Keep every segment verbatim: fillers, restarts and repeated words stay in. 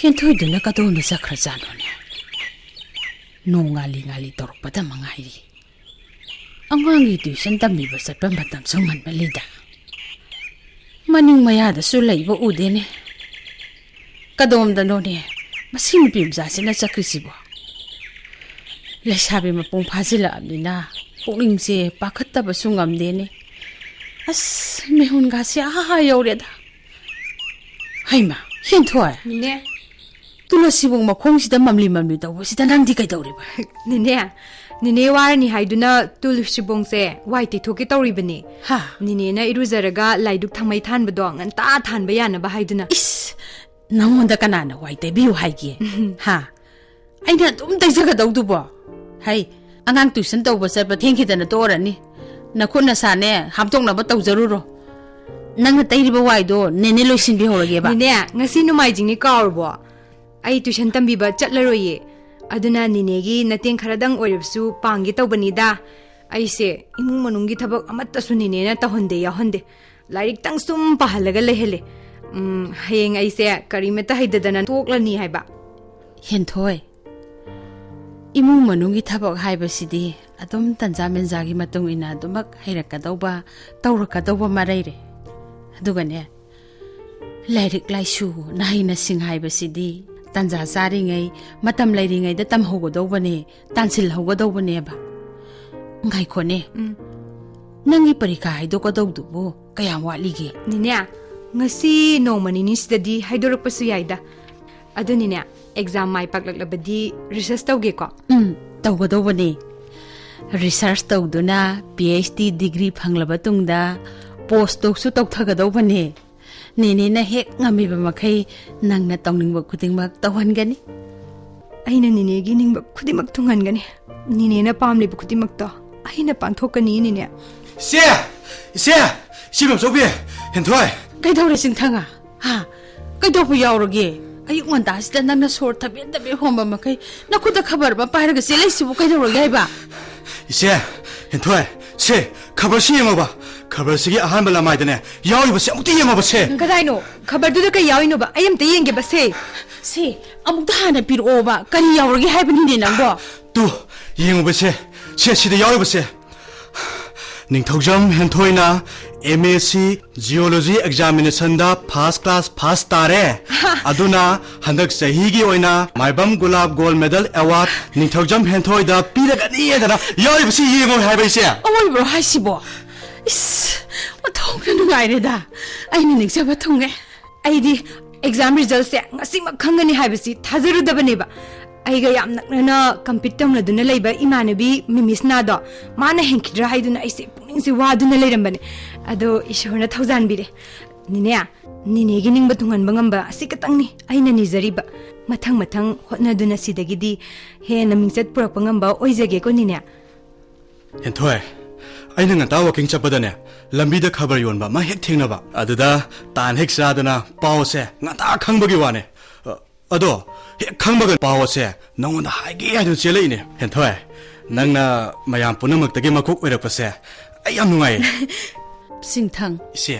ꯍꯦꯟꯊꯣꯏꯗꯨꯅ ꯀꯗꯣꯝꯗ ꯆꯠꯈ꯭ꯔꯖꯥꯠꯅꯣꯅꯦ? ꯅꯣꯡ ꯉꯥꯜꯂꯤ ꯉꯥꯜꯂꯤ ꯇꯧꯔꯛꯄꯗ ꯃꯉꯥꯏꯔꯤ꯫ ꯑꯉꯥꯡꯒꯤ ꯇ꯭ꯌꯨꯁꯟ ꯇꯝꯕꯤꯕ ꯆꯠꯄ ꯃꯇꯝꯁꯨ ꯉꯟꯃꯜꯂꯤꯗ꯫ ꯃꯅꯤꯡ ꯃꯌꯥꯗꯁꯨ ꯂꯩꯕ ꯎꯗꯦꯅꯦ꯫ ꯀꯗꯣꯝꯗꯅꯣꯅꯦ ꯃꯁꯤ ꯅꯨꯄꯤ ꯃꯆꯥꯁꯤꯅ ꯆꯠꯈ꯭ꯔꯤꯁꯤꯕꯣ? ꯂꯩꯁꯥꯕꯤ ꯃꯄꯨꯡ ꯐꯥꯖꯤꯜꯂꯛꯑꯕꯅꯤꯅ ꯄꯨꯛꯅꯤꯡꯁꯦ ꯄꯥꯈꯠꯇꯕꯁꯨ ꯉꯝꯗꯦꯅꯦ꯫ ꯑꯁ, ꯃꯤꯍꯨꯟꯒꯥꯁꯦ ꯑꯥ ꯌꯧꯔꯦꯗ꯫ ꯍꯩꯃꯥ, ꯍꯦꯟꯊꯣꯏ꯫ ꯅꯦꯅꯦ꯫ ꯇꯨꯂꯁꯤꯕꯣꯡ ꯃꯈꯣꯡꯁꯤꯗ ꯃꯝꯂꯤ ꯃꯝꯂꯤ ꯇꯧꯕꯁꯤꯗ ꯅꯪꯗꯤ ꯀꯩꯗꯧꯔꯤꯕ? ꯅꯦꯅꯦ, ꯅꯦꯅꯦ ꯋꯥꯔꯅꯤ ꯍꯥꯏꯗꯨꯅ ꯇꯨꯂꯁꯤꯕꯣꯡꯁꯦ ꯋꯥꯏ ꯇꯩꯊꯣꯛꯀꯦ ꯇꯧꯔꯤꯕꯅꯤ꯫ ꯍꯥ? ꯅꯦꯅꯦꯅ ꯏꯔꯨꯖꯔꯒ ꯂꯥꯏꯗꯨꯛ ꯊꯥꯡꯃꯩ ꯊꯥꯟꯕꯗꯣ ꯉꯟꯇꯥ ꯊꯥꯟꯕ ꯌꯥꯅꯕ ꯍꯥꯏꯗꯨꯅ꯫ ꯏꯁ, ꯅꯪꯉꯣꯟꯗ ꯀꯅꯥꯅ ꯋꯥꯏ ꯇꯩꯕꯤꯌꯨ ꯍꯥꯏꯒꯦ? ꯍꯥ? ꯑꯩꯅ ꯑꯗꯨꯝ ꯇꯩꯖꯒꯗꯧꯗꯨꯕꯣ? ꯍꯩ, ꯑꯉꯥꯡ ꯇ꯭ꯌꯨꯁꯟ ꯇꯧꯕ ꯆꯠꯄ ꯊꯦꯡꯈꯤꯗꯅ ꯇꯣꯛꯑꯔꯅꯤ꯫ ꯅꯈꯨꯠ ꯅꯁꯥꯅꯦ ꯍꯥꯝꯗꯣꯛꯅꯕ ꯇꯧꯖꯔꯨꯔꯣ꯫ ꯅꯪꯅ ꯇꯩꯔꯤꯕ ꯋꯥꯏꯗꯣ ꯅꯦꯅꯦ ꯂꯣꯏꯁꯤꯟꯕꯤꯍꯧꯔꯒꯦꯕ꯫ ꯅꯦꯅꯦ, ꯉꯁꯤ ꯅꯣꯡꯃꯥꯏꯖꯤꯡꯅꯤ ꯀꯥꯎꯔꯕꯣ? ꯑꯩ ꯇ꯭ꯌꯨꯁꯟ ꯇꯝꯕꯤꯕ ꯆꯠꯂꯔꯣꯏꯌꯦ꯫ ꯑꯗꯨꯅ ꯅꯦꯅꯦꯒꯤ ꯃꯇꯦꯡ ꯈꯔꯗꯪ ꯑꯣꯏꯔꯕꯁꯨ ꯄꯥꯡꯒꯦ ꯇꯧꯕꯅꯤꯗ꯫ ꯑꯩꯁꯦ ꯏꯃꯨꯡ ꯃꯅꯨꯡꯒꯤ ꯊꯕꯛ ꯑꯃꯠꯇꯁꯨ ꯅꯦꯅꯦꯅ ꯇꯧꯍꯟꯗꯦ ꯌꯥꯎꯍꯟꯗꯦ꯫ ꯂꯥꯏꯔꯤꯛꯇꯪ ꯁꯨꯝ ꯄꯥꯍꯜꯂꯒ ꯂꯩꯍꯜꯂꯦ꯫ ꯎꯝ, ꯍꯌꯦꯡ ꯑꯩꯁꯦ ꯀꯔꯤꯃꯠꯇ ꯍꯩꯇꯗꯅ ꯇꯣꯛꯂꯅꯤ ꯍꯥꯏꯕ꯫ ꯍꯦꯟꯊꯣꯏ, ꯏꯃꯨꯡ ꯃꯅꯨꯡꯒꯤ ꯊꯕꯛ ꯍꯥꯏꯕꯁꯤꯗꯤ ꯑꯗꯨꯝ ꯇꯟꯖꯥ ꯃꯦꯟꯖꯥꯒꯤ ꯃꯇꯨꯡ ꯏꯟꯅ ꯑꯗꯨꯃꯛ ꯍꯩꯔꯛꯀꯗꯧꯕ, ꯇꯧꯔꯛꯀꯗꯧꯕ ꯑꯃ ꯂꯩꯔꯦ꯫ ꯑꯗꯨꯒꯅꯦ, ꯂꯥꯏꯔꯤꯛ ꯂꯥꯏꯁꯨ, ꯅꯍꯩ ꯅꯁꯤꯡ ꯍꯥꯏꯕꯁꯤꯗꯤ ꯇꯟꯖꯥ ꯆꯥꯔꯤꯉꯩ, ꯃꯇꯝ ꯂꯩꯔꯤꯉꯩꯗ ꯇꯝꯍꯧꯒꯗꯧꯕꯅꯦ, ꯇꯥꯟꯁꯤꯜꯍꯧꯒꯗꯧꯕꯅꯦꯕ꯫ ꯉꯥꯏꯈꯣꯅꯦ, ꯎꯝ꯫ ꯅꯪꯒꯤ ꯄꯔꯤꯈꯥ ꯍꯥꯏꯗꯣꯛꯀꯗꯧꯗꯨꯕꯨ ꯀꯌꯥꯝ ꯋꯥꯠꯂꯤꯒꯦ? ꯅꯤꯅꯦ, ꯉꯁꯤ ꯅꯣꯡꯃ ꯅꯤꯅꯤꯁꯤꯗꯗꯤ ꯍꯥꯏꯗꯣꯔꯛꯄꯁꯨ ꯌꯥꯏꯗ꯫ ꯑꯗꯨꯅꯤꯅꯦ, ꯑꯦꯛꯖꯥꯝ ꯃꯥꯏ ꯄꯥꯛꯂꯛꯂꯕꯗꯤ ꯔꯤꯁꯔꯁ ꯇꯧꯒꯦꯀꯣ꯫ ꯎꯝ, ꯇꯧꯒꯗꯧꯕꯅꯦ꯫ ꯔꯤꯁꯔꯁ ꯇꯧꯗꯨꯅ ꯄꯤ ꯑꯩꯆ ꯗꯤ ꯗꯤꯒ꯭ꯔꯤ ꯐꯪꯂꯕ ꯇꯨꯡꯗ ꯄꯣꯁ ꯗꯣꯛꯁꯨ ꯇꯧꯊꯒꯗꯧꯕꯅꯦ꯫ ꯅꯦꯅꯦꯅ ꯍꯦꯛ ꯉꯝꯃꯤꯕ ꯃꯈꯩ ꯅꯪꯅ ꯇꯧꯅꯤꯡꯕ ꯈꯨꯗꯤꯡꯃꯛ ꯇꯧꯍꯟꯒꯅꯤ꯫ ꯑꯩꯅ ꯅꯦꯅꯦꯒꯤ ꯅꯤꯡꯕ ꯈꯨꯗꯤꯡꯃꯛ ꯊꯨꯡꯍꯟꯒꯅꯤ꯫ ꯅꯦꯅꯦꯅ ꯄꯥꯝꯂꯤꯕ ꯈꯨꯗꯤꯡꯃꯛꯇꯣ ꯑꯩꯅ ꯄꯥꯡꯊꯣꯛꯀꯅꯤ, ꯅꯦꯅꯦ꯫ ꯏꯆꯦ! ꯏꯆꯦ! ꯏꯆꯦ ꯃꯦꯝꯆꯧꯕꯤ! ꯍꯦꯟꯊꯣꯏ! ꯀꯩꯗꯧꯔꯦ ꯆꯤꯡꯊꯪ? ꯍꯥ? ꯀꯩꯗꯧꯕ ꯌꯥꯎꯔꯒꯦ? ꯑꯌꯨꯛ ꯉꯟꯇꯥꯁꯤꯗ ꯅꯪꯅ ꯁꯣꯔ ꯊꯕꯦꯠ ꯊꯕꯦꯠ ꯍꯣꯟꯕ ꯃꯈꯩ ꯅꯈꯨꯠꯇ ꯈꯕꯔ ꯑꯃ ꯄꯥꯏꯔꯒ ꯆꯦꯜꯂꯛꯏꯁꯤꯕꯨ ꯀꯩꯗꯧꯔꯒꯦ ꯍꯥꯏꯕ? ꯏꯆꯦ, ꯍꯦꯟꯊꯣꯏ, ꯁꯦ, ꯈꯕꯔꯁꯤ ꯌꯦꯡꯉꯣꯕ꯫ ꯈꯕꯔꯁꯤꯒꯤ ꯑꯍꯥꯟꯕ ꯂꯃꯥꯏꯗꯅꯦ ꯌꯥꯎꯔꯤꯕꯁꯦ ꯑꯃꯨꯛꯇ ꯌꯦꯡꯉꯣꯕꯁꯦ꯫ ꯀꯗꯥꯏꯅꯣ? ꯈꯕꯔꯗꯨꯗ ꯀꯩ ꯌꯥꯎꯔꯤꯅꯣꯕ? ꯑꯩ ꯑꯝꯇ ꯌꯦꯡꯒꯦꯕꯁꯦ꯫ ꯁꯦ, ꯑꯃꯨꯛꯇ ꯍꯥꯟꯅ ꯄꯤꯔꯛꯑꯣꯕ꯫ ꯀꯔꯤ ꯌꯥꯎꯔꯒꯦ ꯍꯥꯏꯕꯅꯤꯅꯦ ꯅꯪꯕꯣ? ꯇꯨ, ꯌꯦꯡꯉꯨꯕꯁꯦ꯫ ꯁꯦ, ꯁꯤꯗ ꯌꯥꯎꯔꯤꯕꯁꯦ꯫ ꯅꯤꯡꯊꯧꯖꯝ ꯍꯦꯟꯊꯣꯏꯅ M A C Geology examinationꯗ first class first ꯇꯥꯔꯦ꯫ ꯑꯗꯨꯅ ꯍꯟꯗꯛ ꯆꯍꯤꯒꯤ ꯑꯣꯏꯅ ꯃꯥꯏꯕꯝ ꯒꯨꯂꯥꯞ Gold Medal Award ꯅꯤꯡꯊꯧꯖꯝ ꯍꯦꯟꯊꯣꯏꯗ ꯄꯤꯔꯒꯅꯤ ꯍꯥꯏꯗꯅ ꯌꯥꯎꯔꯤꯕꯁꯤ ꯌꯦꯡꯉꯣ ꯍꯥꯏꯕ ꯑꯩꯁꯦ꯫ ꯑꯑꯣꯏꯕ꯭ꯔꯣ ꯍꯥꯏꯁꯤꯕꯣ? ꯏꯁ, ꯑꯣꯟꯊꯣꯛꯅ ꯅꯨꯡꯉꯥꯏꯔꯦꯗ꯫ ꯑꯩꯅ ꯅꯤꯡꯖꯕ ꯊꯨꯡꯉꯦ꯫ ꯑꯩꯗꯤ exam resultꯁꯦ ꯉꯁꯤꯃꯛ ꯈꯪꯒꯅꯤ ꯍꯥꯏꯕꯁꯤ ꯊꯥꯖꯔꯨꯗꯕꯅꯦꯕ꯫ ꯑꯩꯒ ꯌꯥꯝ ꯅꯛꯅꯅ compete ꯇꯧꯅꯗꯨꯅ ꯂꯩꯕ ꯏꯃꯥꯟꯅꯕꯤ ꯃꯤꯃꯤꯁꯅꯥꯗꯣ, ꯃꯥꯅ ꯍꯦꯟꯈꯤꯗ꯭ꯔꯥ ꯍꯥꯏꯗꯨꯅ ꯑꯩꯁꯦ ꯄꯨꯛꯅꯤꯡꯁꯦ ꯋꯥꯗꯨꯅ ꯂꯩꯔꯝꯕꯅꯦ꯫ ꯑꯗꯣ ꯏꯁꯣꯔꯅ ꯊꯧꯖꯥꯟꯕꯤꯔꯦ꯫ ꯅꯤꯅꯦ, ꯅꯤꯅꯦꯒꯤ ꯅꯤꯡꯕ ꯊꯨꯡꯍꯟꯕ ꯉꯝꯕ ꯑꯁꯤ ꯈꯛꯇꯪꯅꯤ ꯑꯩꯅ ꯅꯤꯖꯔꯤꯕ꯫ ꯃꯊꯪ ꯃꯊꯪ ꯍꯣꯠꯅꯗꯨꯅ ꯁꯤꯗꯒꯤꯗꯤ ꯍꯦꯟꯅ ꯃꯤꯡꯆꯠ ꯄꯨꯔꯛꯄ ꯉꯝꯕ ꯑꯣꯏꯖꯒꯦꯀꯣ, ꯅꯤꯅꯦ꯫ ꯍꯦꯟꯊꯣꯏ, ꯑꯩꯅ ꯉꯟꯇꯥ walking ꯆꯠꯄꯗꯅꯦ, ꯂꯝꯕꯤꯗ ꯈꯕꯔ ꯌꯣꯟꯕ ꯑꯃ ꯍꯦꯛ ꯊꯦꯡꯅꯕ꯫ ꯑꯗꯨꯗ ꯇꯥꯟ ꯍꯦꯛ ꯆꯥꯗꯅ ꯄꯥꯎꯁꯦ ꯉꯟꯇꯥ ꯈꯪꯕꯒꯤ ꯋꯥꯅꯦ꯫ ꯑ, ꯑꯗꯣ ꯍꯦꯛ ꯈꯪꯕꯒ ꯄꯥꯎꯁꯦ ꯅꯉꯣꯟꯗ ꯍꯥꯏꯒꯦ ꯍꯥꯏꯗꯨꯅ ꯆꯦꯜꯂꯛꯏꯅꯦ꯫ ꯍꯦꯟꯊꯣꯏ, ꯅꯪꯅ ꯃꯌꯥꯝ ꯄꯨꯝꯅꯃꯛꯇꯒꯤ ꯃꯀꯣꯛ ꯑꯣꯏꯔꯛꯄꯁꯦ ꯑꯩ ꯌꯥꯝ ꯅꯨꯡꯉꯥꯏꯌꯦ꯫ ꯁꯤꯡꯊꯪ, ꯏꯆꯦ꯫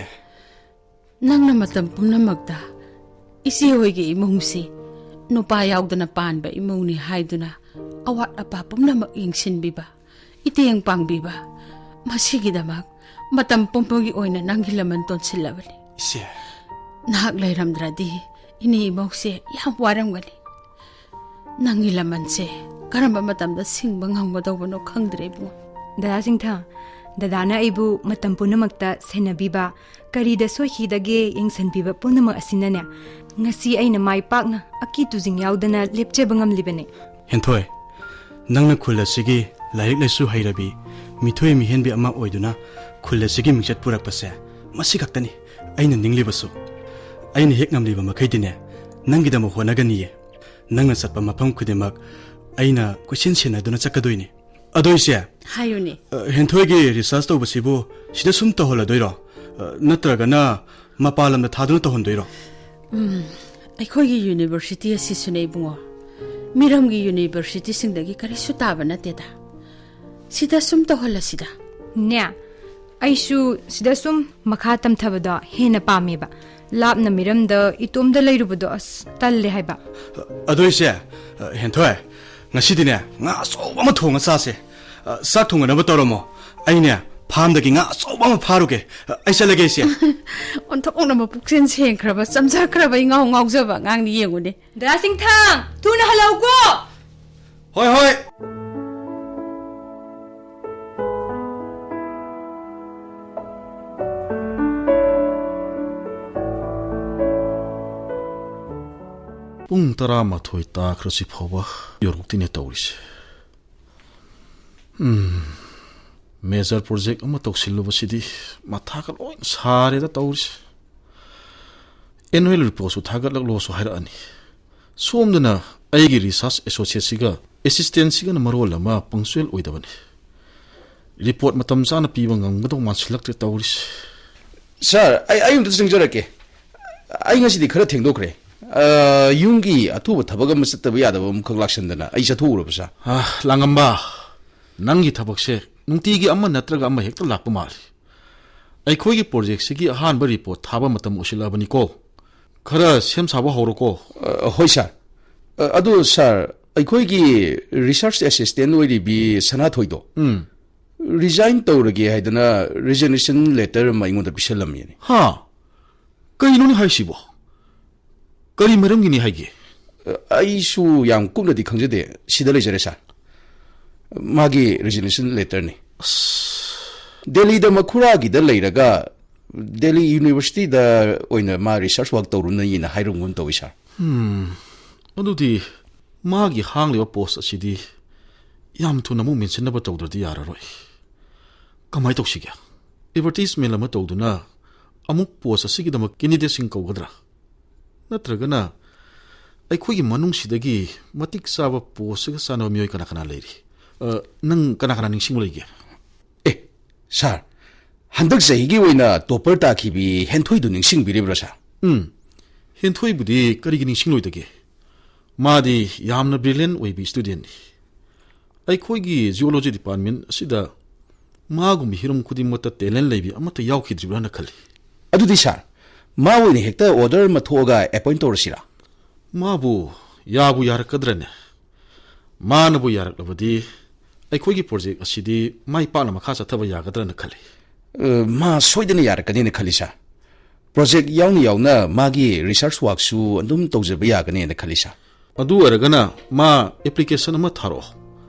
ꯅꯪꯅ ꯃꯇꯝ ꯄꯨꯝꯅꯃꯛꯇ ꯏꯆꯦ ꯍꯣꯏꯒꯤ ꯏꯃꯨꯡꯁꯤ ꯅꯨꯄꯥ ꯌꯥꯎꯗꯅ ꯄꯥꯟꯕ ꯏꯃꯨꯡꯅꯤ ꯍꯥꯏꯗꯨꯅ ꯑꯋꯥꯠ ꯑꯄꯥ ꯄꯨꯝꯅꯃꯛ ꯌꯦꯡꯁꯤꯟꯕꯤꯕ, ꯏꯇꯦꯡ ꯄꯥꯡꯕꯤꯕ, ꯃꯁꯤꯒꯤꯗꯃꯛ ꯃꯇꯝ ꯄꯨꯝꯕꯒꯤ ꯑꯣꯏꯅ ꯅꯪꯒꯤ ꯂꯃꯟ ꯇꯣꯟꯁꯤꯜꯂꯕꯅꯤ꯫ ꯏꯆꯦ꯫ ꯅꯍꯥꯛ ꯂꯩꯔꯝꯗ꯭ꯔꯗꯤ ꯏꯅꯦ ꯏꯃꯧꯁꯦ ꯌꯥꯝ ꯋꯥꯔꯝꯒꯅꯤ꯫ ꯅꯪꯒꯤ ꯂꯃꯟꯁꯦ ꯀꯔꯝꯕ ꯃꯇꯝꯗ ꯁꯤꯡꯕ ꯉꯝꯒꯗꯧꯕꯅꯣ ꯈꯪꯗ꯭ꯔꯦ ꯏꯕꯨꯡꯉꯣ꯫ ꯗꯗꯥ ꯁꯤꯡꯊꯪ, ꯗꯗꯥꯅ ꯑꯩꯕꯨ ꯃꯇꯝ ꯄꯨꯝꯅꯃꯛꯇ ꯁꯦꯟꯅꯕꯤꯕ, ꯀꯔꯤꯗ ꯁꯣꯏꯈꯤꯗꯒꯦ ꯌꯦꯡꯁꯤꯟꯕꯤꯕ ꯄꯨꯝꯅꯃꯛ ꯑꯁꯤꯅꯅꯦ, ꯉꯁꯤ ꯑꯩꯅ ꯃꯥꯏ ꯄꯥꯛꯅ ꯑꯀꯤ ꯇꯨꯖꯤꯡ ꯌꯥꯎꯗꯅ ꯂꯦꯞꯆꯕ ꯉꯝꯂꯤꯕꯅꯦ꯫ ꯍꯦꯟꯊꯣꯏ, ꯅꯪꯅ ꯈꯨꯜ ꯑꯁꯤꯒꯤ ꯂꯥꯏꯔꯤꯛ ꯂꯥꯏꯁꯨ ꯍꯩꯔꯕꯤ, ꯃꯤꯊꯣꯏ ꯃꯤꯍꯦꯟꯕꯤ ꯑꯃ ꯑꯣꯏꯗꯨꯅ ꯈꯨꯜ ꯑꯁꯤꯒꯤ ꯃꯤꯡꯆꯠ ꯄꯨꯔꯛꯄꯁꯦ ꯃꯁꯤ ꯈꯛꯇꯅꯤ ꯑꯩꯅ ꯅꯤꯡꯂꯤꯕꯁꯨ꯫ ꯑꯩꯅ ꯍꯦꯛ ꯉꯝꯂꯤꯕ ꯃꯈꯩꯗꯤꯅꯦ, ꯅꯪꯒꯤꯗꯃꯛ ꯍꯣꯠꯅꯒꯅꯤꯌꯦ꯫ ꯅꯪꯅ ꯆꯠꯄ ꯃꯐꯝ ꯈꯨꯗꯤꯡꯃꯛ ꯑꯩꯅ ꯀꯣꯏꯁꯦꯟ ꯁꯦꯟꯅꯗꯨꯅ ꯆꯠꯀꯗꯣꯏꯅꯤ꯫ ꯑꯗꯣ ꯏꯆꯦ, ꯍꯥꯏꯌꯨꯅꯦ꯫ ꯑ, ꯍꯦꯟꯊꯣꯏꯒꯤ research ꯇꯧꯕꯁꯤꯕꯨ ꯁꯤꯗ ꯁꯨꯝ ꯇꯧꯍꯜꯂꯗꯣꯏꯔꯣ? ꯑ, ꯅꯠꯇ꯭ꯔꯒꯅ ꯃꯄꯥꯟ ꯂꯝꯗ ꯊꯥꯗꯨꯅ ꯇꯧꯍꯟꯗꯣꯏꯔꯣ? ꯎꯝ, ꯑꯩꯈꯣꯏꯒꯤ university ꯑꯁꯤꯁꯨꯅꯦ ꯏꯕꯨꯡꯉꯣ, ꯃꯤꯔꯝꯒꯤ universityꯁꯤꯡꯗꯒꯤ ꯀꯔꯤꯁꯨ ꯇꯥꯕ ꯅꯠꯇꯦꯗ꯫ ꯁꯤꯗ ꯁꯨꯝ ꯇꯧꯍꯜꯂꯁꯤꯗ꯫ ꯅꯦ, ꯑꯩꯁꯨ ꯁꯤꯗ ꯁꯨꯝ ꯃꯈꯥ ꯇꯝꯊꯕꯗꯣ ꯍꯦꯟꯅ ꯄꯥꯝꯃꯦꯕ꯫ ꯂꯥꯞꯅ ꯃꯤꯔꯝꯗ ꯏꯇꯣꯝꯗ ꯂꯩꯔꯨꯕꯗꯣ ꯑꯁ ꯇꯜꯂꯦ ꯍꯥꯏꯕ꯫ ꯑꯗꯣ ꯏꯆꯦ, ꯍꯦꯟꯊꯣꯏ, ꯉꯁꯤꯗꯤꯅꯦ ꯉꯥ ꯑꯆꯧꯕ ꯑꯃ ꯊꯣꯡꯉ ꯆꯥꯁꯦ꯫ ꯆꯥꯛ ꯊꯣꯡꯅꯅꯕ ꯇꯧꯔꯝꯃꯣ꯫ ꯑꯩꯅꯦ ꯐꯥꯝꯗꯒꯤ ꯉꯥ ꯑꯆꯧꯕ ꯑꯃ ꯐꯥꯔꯨꯒꯦ꯫ ꯑꯩ ꯆꯠꯂꯒꯦ ꯏꯆꯦ꯫ ꯑꯣꯟꯊꯣꯛꯅ ꯃꯄꯨꯛꯆꯦꯜ ꯁꯦꯡꯈ꯭ꯔꯕ, ꯆꯝꯖꯈ꯭ꯔꯕ, ꯏꯉꯥꯎ ꯉꯥꯎꯖꯕ ꯑꯉꯥꯡꯅꯤ ꯌꯦꯡꯉꯨꯅꯦ꯫ ꯗꯥ ꯁꯤꯡꯊꯥꯡ, ꯊꯨꯅ ꯍꯜꯂꯛꯎꯀꯣ꯫ ꯍꯣꯏ, ꯍꯣꯏ꯫ ꯄꯨꯡ ꯇꯔꯥꯃꯥꯊꯣꯏ ꯇꯥꯈ꯭ꯔꯁꯤ ꯐꯥꯎꯕ ꯌꯧꯔꯛꯇꯦꯅꯦ ꯇꯧꯔꯤꯁꯦ꯫ ꯎꯝ, major project ꯑꯃ ꯇꯧꯁꯤꯜꯂꯨꯕꯁꯤꯗꯤ ꯃꯊꯥꯒ ꯂꯣꯏ ꯁꯥꯔꯦꯗ ꯇꯧꯔꯤꯁꯦ꯫ Annual reportꯁꯨ ꯊꯥꯒꯠꯂꯛꯂꯣꯁꯨ ꯍꯥꯏꯔꯛꯑꯅꯤ꯫ ꯁꯣꯝꯗꯅ ꯑꯩꯒꯤ research associateꯁꯤꯒ assistantꯁꯤꯒꯅ ꯃꯔꯣꯜ ꯑꯃ punctual ꯑꯣꯏꯗꯕꯅꯤ꯫ Report ꯃꯇꯝ ꯆꯥꯅ ꯄꯤꯕ ꯉꯝꯒꯗꯧ ꯃꯥꯟꯁꯤꯜꯂꯛꯇ꯭ꯔꯦ ꯇꯧꯔꯤꯁꯦ꯫ Sir, ꯑꯩ, ꯑꯩ ꯑꯝꯇ ꯆꯪꯖꯔꯛꯀꯦ꯫ ꯑꯩ ꯉꯁꯤꯗꯤ ꯈꯔ ꯊꯦꯡꯗꯣꯛꯈ꯭ꯔꯦ꯫ ꯑ, ꯌꯨꯝꯒꯤ ꯑꯊꯨꯕ ꯊꯕꯛ ꯑꯃ ꯆꯠꯇꯕ ꯌꯥꯗꯕ ꯑꯃꯈꯛ ꯂꯥꯛꯁꯟꯗꯅ ꯑꯩ ꯆꯠꯊꯣꯛꯎꯔꯕ, sir꯫ ꯑ, ꯂꯥꯡꯉꯝꯕ, ꯅꯪꯒꯤ ꯊꯕꯛꯁꯦ ꯅꯨꯡꯇꯤꯒꯤ ꯑꯃ ꯅꯠꯇ꯭ꯔꯒ ꯑꯃ ꯍꯦꯛꯇ ꯂꯥꯛꯄ ꯃꯥꯜꯂꯤ꯫ ꯑꯩꯈꯣꯏꯒꯤ projectꯁꯤꯒꯤ ꯑꯍꯥꯟꯕ report ꯊꯥꯕ ꯃꯇꯝ ꯑꯣꯏꯁꯤꯜꯂꯛꯑꯕꯅꯤꯀꯣ꯫ ꯈꯔ ꯁꯦꯝ ꯁꯥꯕ ꯍꯧꯔꯣꯀꯣ꯫ ꯑ, ꯍꯣꯏ, sir꯫ ꯑ, ꯑꯗꯨ, sir, ꯑꯩꯈꯣꯏꯒꯤ research assistant ꯑꯣꯏꯔꯤꯕꯤ ꯁꯅꯥꯊꯣꯏꯗꯣ ꯎꯝ꯫ Resign ꯇꯧꯔꯒꯦ ꯍꯥꯏꯗꯅ resignation letter ꯑꯃ ꯑꯩꯉꯣꯟꯗ ꯄꯤꯁꯜꯂꯝꯃꯤꯅꯦ꯫ ꯍꯥ? ꯀꯩꯅꯣꯅꯦ ꯍꯥꯏꯁꯤꯕꯣ? ꯀꯔꯤ ꯃꯔꯝꯒꯤꯅꯤ ꯍꯥꯏꯒꯦ? ꯑ, ꯑꯩꯁꯨ ꯌꯥꯝ ꯀꯨꯞꯅꯗꯤ ꯈꯪꯖꯗꯦ꯫ ꯁꯤꯗ ꯂꯩꯖꯔꯦ, sir꯫ ꯃꯥꯒꯤ resignation letterꯅꯤ꯫ ꯑꯁ꯫ ꯗꯦꯜꯂꯤꯗ ꯃꯈꯨꯔꯥꯒꯤꯗ ꯂꯩꯔꯒ ꯗꯦꯜꯂꯤ Universityꯗ ꯑꯣꯏꯅ ꯃꯥ research work ꯇꯧꯔꯨꯅꯩꯅ ꯍꯥꯏꯔꯝꯒꯨꯝ ꯇꯧꯏ, sir꯫ ꯎꯝ, ꯑꯗꯨꯗꯤ ꯃꯥꯒꯤ ꯍꯥꯡꯂꯤꯕ post ꯑꯁꯤꯗꯤ ꯌꯥꯝ ꯊꯨꯅ ꯑꯃꯨꯛ ꯃꯦꯟꯁꯤꯟꯅꯕ ꯇꯧꯗ꯭ꯔꯗꯤ ꯌꯥꯔꯔꯣꯏ꯫ ꯀꯃꯥꯏꯅ ꯇꯧꯁꯤꯒꯦ? Advertisement ꯑꯃ ꯇꯧꯗꯨꯅ ꯑꯃꯨꯛ post ꯑꯁꯤꯒꯤꯗꯃꯛ candidateꯁꯤꯡ ꯀꯧꯒꯗ꯭ꯔꯥ? ꯅꯠꯇ꯭ꯔꯒꯅ ꯑꯩꯈꯣꯏꯒꯤ ꯃꯅꯨꯡꯁꯤꯗꯒꯤ ꯃꯇꯤꯛ ꯆꯥꯕ postꯁꯤꯒ ꯆꯥꯟꯅꯕ ꯃꯤꯑꯣꯏ ꯀꯅꯥ ꯀꯅꯥ ꯂꯩꯔꯤ? ꯑ, ꯅꯪ ꯀꯅꯥ ꯀꯅꯥ ꯅꯤꯡꯁꯤꯡꯕ ꯂꯩꯒꯦ? ꯑꯦ, sir, ꯍꯟꯗꯛ ꯆꯍꯤꯒꯤ ꯑꯣꯏꯅ topper ꯇꯥꯈꯤꯕꯤ ꯍꯦꯟꯊꯣꯏꯗꯨ ꯅꯤꯡꯁꯤꯡꯕꯤꯔꯤꯕ꯭ꯔꯥ, sir? ꯎꯝ, ꯍꯦꯟꯊꯣꯏꯕꯨꯗꯤ ꯀꯔꯤꯒꯤ ꯅꯤꯡꯁꯤꯡꯂꯣꯏꯗꯒꯦ? ꯃꯥꯗꯤ ꯌꯥꯝꯅ brilliant ꯑꯣꯏꯕ studentꯅꯤ꯫ ꯑꯩꯈꯣꯏꯒꯤ Geology Department ꯑꯁꯤꯗ ꯃꯥꯒꯨꯝꯕ ꯍꯤꯔꯝ ꯈꯨꯗꯤꯡꯃꯛꯇ ꯇꯦꯂꯦꯟ ꯂꯩꯕꯤ ꯑꯃꯠꯇ ꯌꯥꯎꯈꯤꯗ꯭ꯔꯤꯕ꯭ꯔꯥꯅ ꯈꯜꯂꯤ꯫ ꯑꯗꯨꯗꯤ ꯁꯥꯔ, ꯃꯥ ꯑꯣꯏꯅ ꯍꯦꯛꯇ ꯑꯣꯔꯗꯔ ꯑꯃ ꯊꯣꯛꯑꯒ ꯑꯦꯄꯣꯏꯟ ꯇꯧꯔꯁꯤꯔꯥ? ꯃꯥꯕꯨ ꯌꯥꯕꯨ ꯌꯥꯔꯛꯀꯗ꯭ꯔꯅꯦ? ꯃꯥꯅꯕꯨ ꯌꯥꯔꯛꯂꯕꯗꯤ ꯑꯩꯈꯣꯏꯒꯤ ꯄ꯭ꯔꯣꯖꯦꯛ ꯑꯁꯤꯗꯤ ꯃꯥꯏ ꯄꯥꯛꯅ ꯃꯈꯥ ꯆꯠꯊꯕ ꯌꯥꯒꯗ꯭ꯔꯅ ꯈꯜꯂꯤ꯫ ꯑ, ꯃꯥ ꯁꯣꯏꯗꯅ ꯌꯥꯔꯛꯀꯅꯤꯅ ꯈꯜꯂꯤ, ꯁꯥꯔ꯫ ꯄ꯭ꯔꯣꯖꯦꯛ ꯌꯥꯎꯅ ꯌꯥꯎꯅ ꯃꯥꯒꯤ ꯔꯤꯁꯔꯁ ꯋꯥꯔꯛꯁꯨ ꯑꯗꯨꯝ ꯇꯧꯖꯕ ꯌꯥꯒꯅꯦꯅ ꯈꯜꯂꯤ, ꯁꯥꯔ꯫ ꯑꯗꯨ ꯑꯣꯏꯔꯒꯅ ꯃꯥ ꯑꯦꯄ꯭ꯂꯤꯀꯦꯁꯟ ꯑꯃ ꯊꯥꯔꯛꯑꯣ,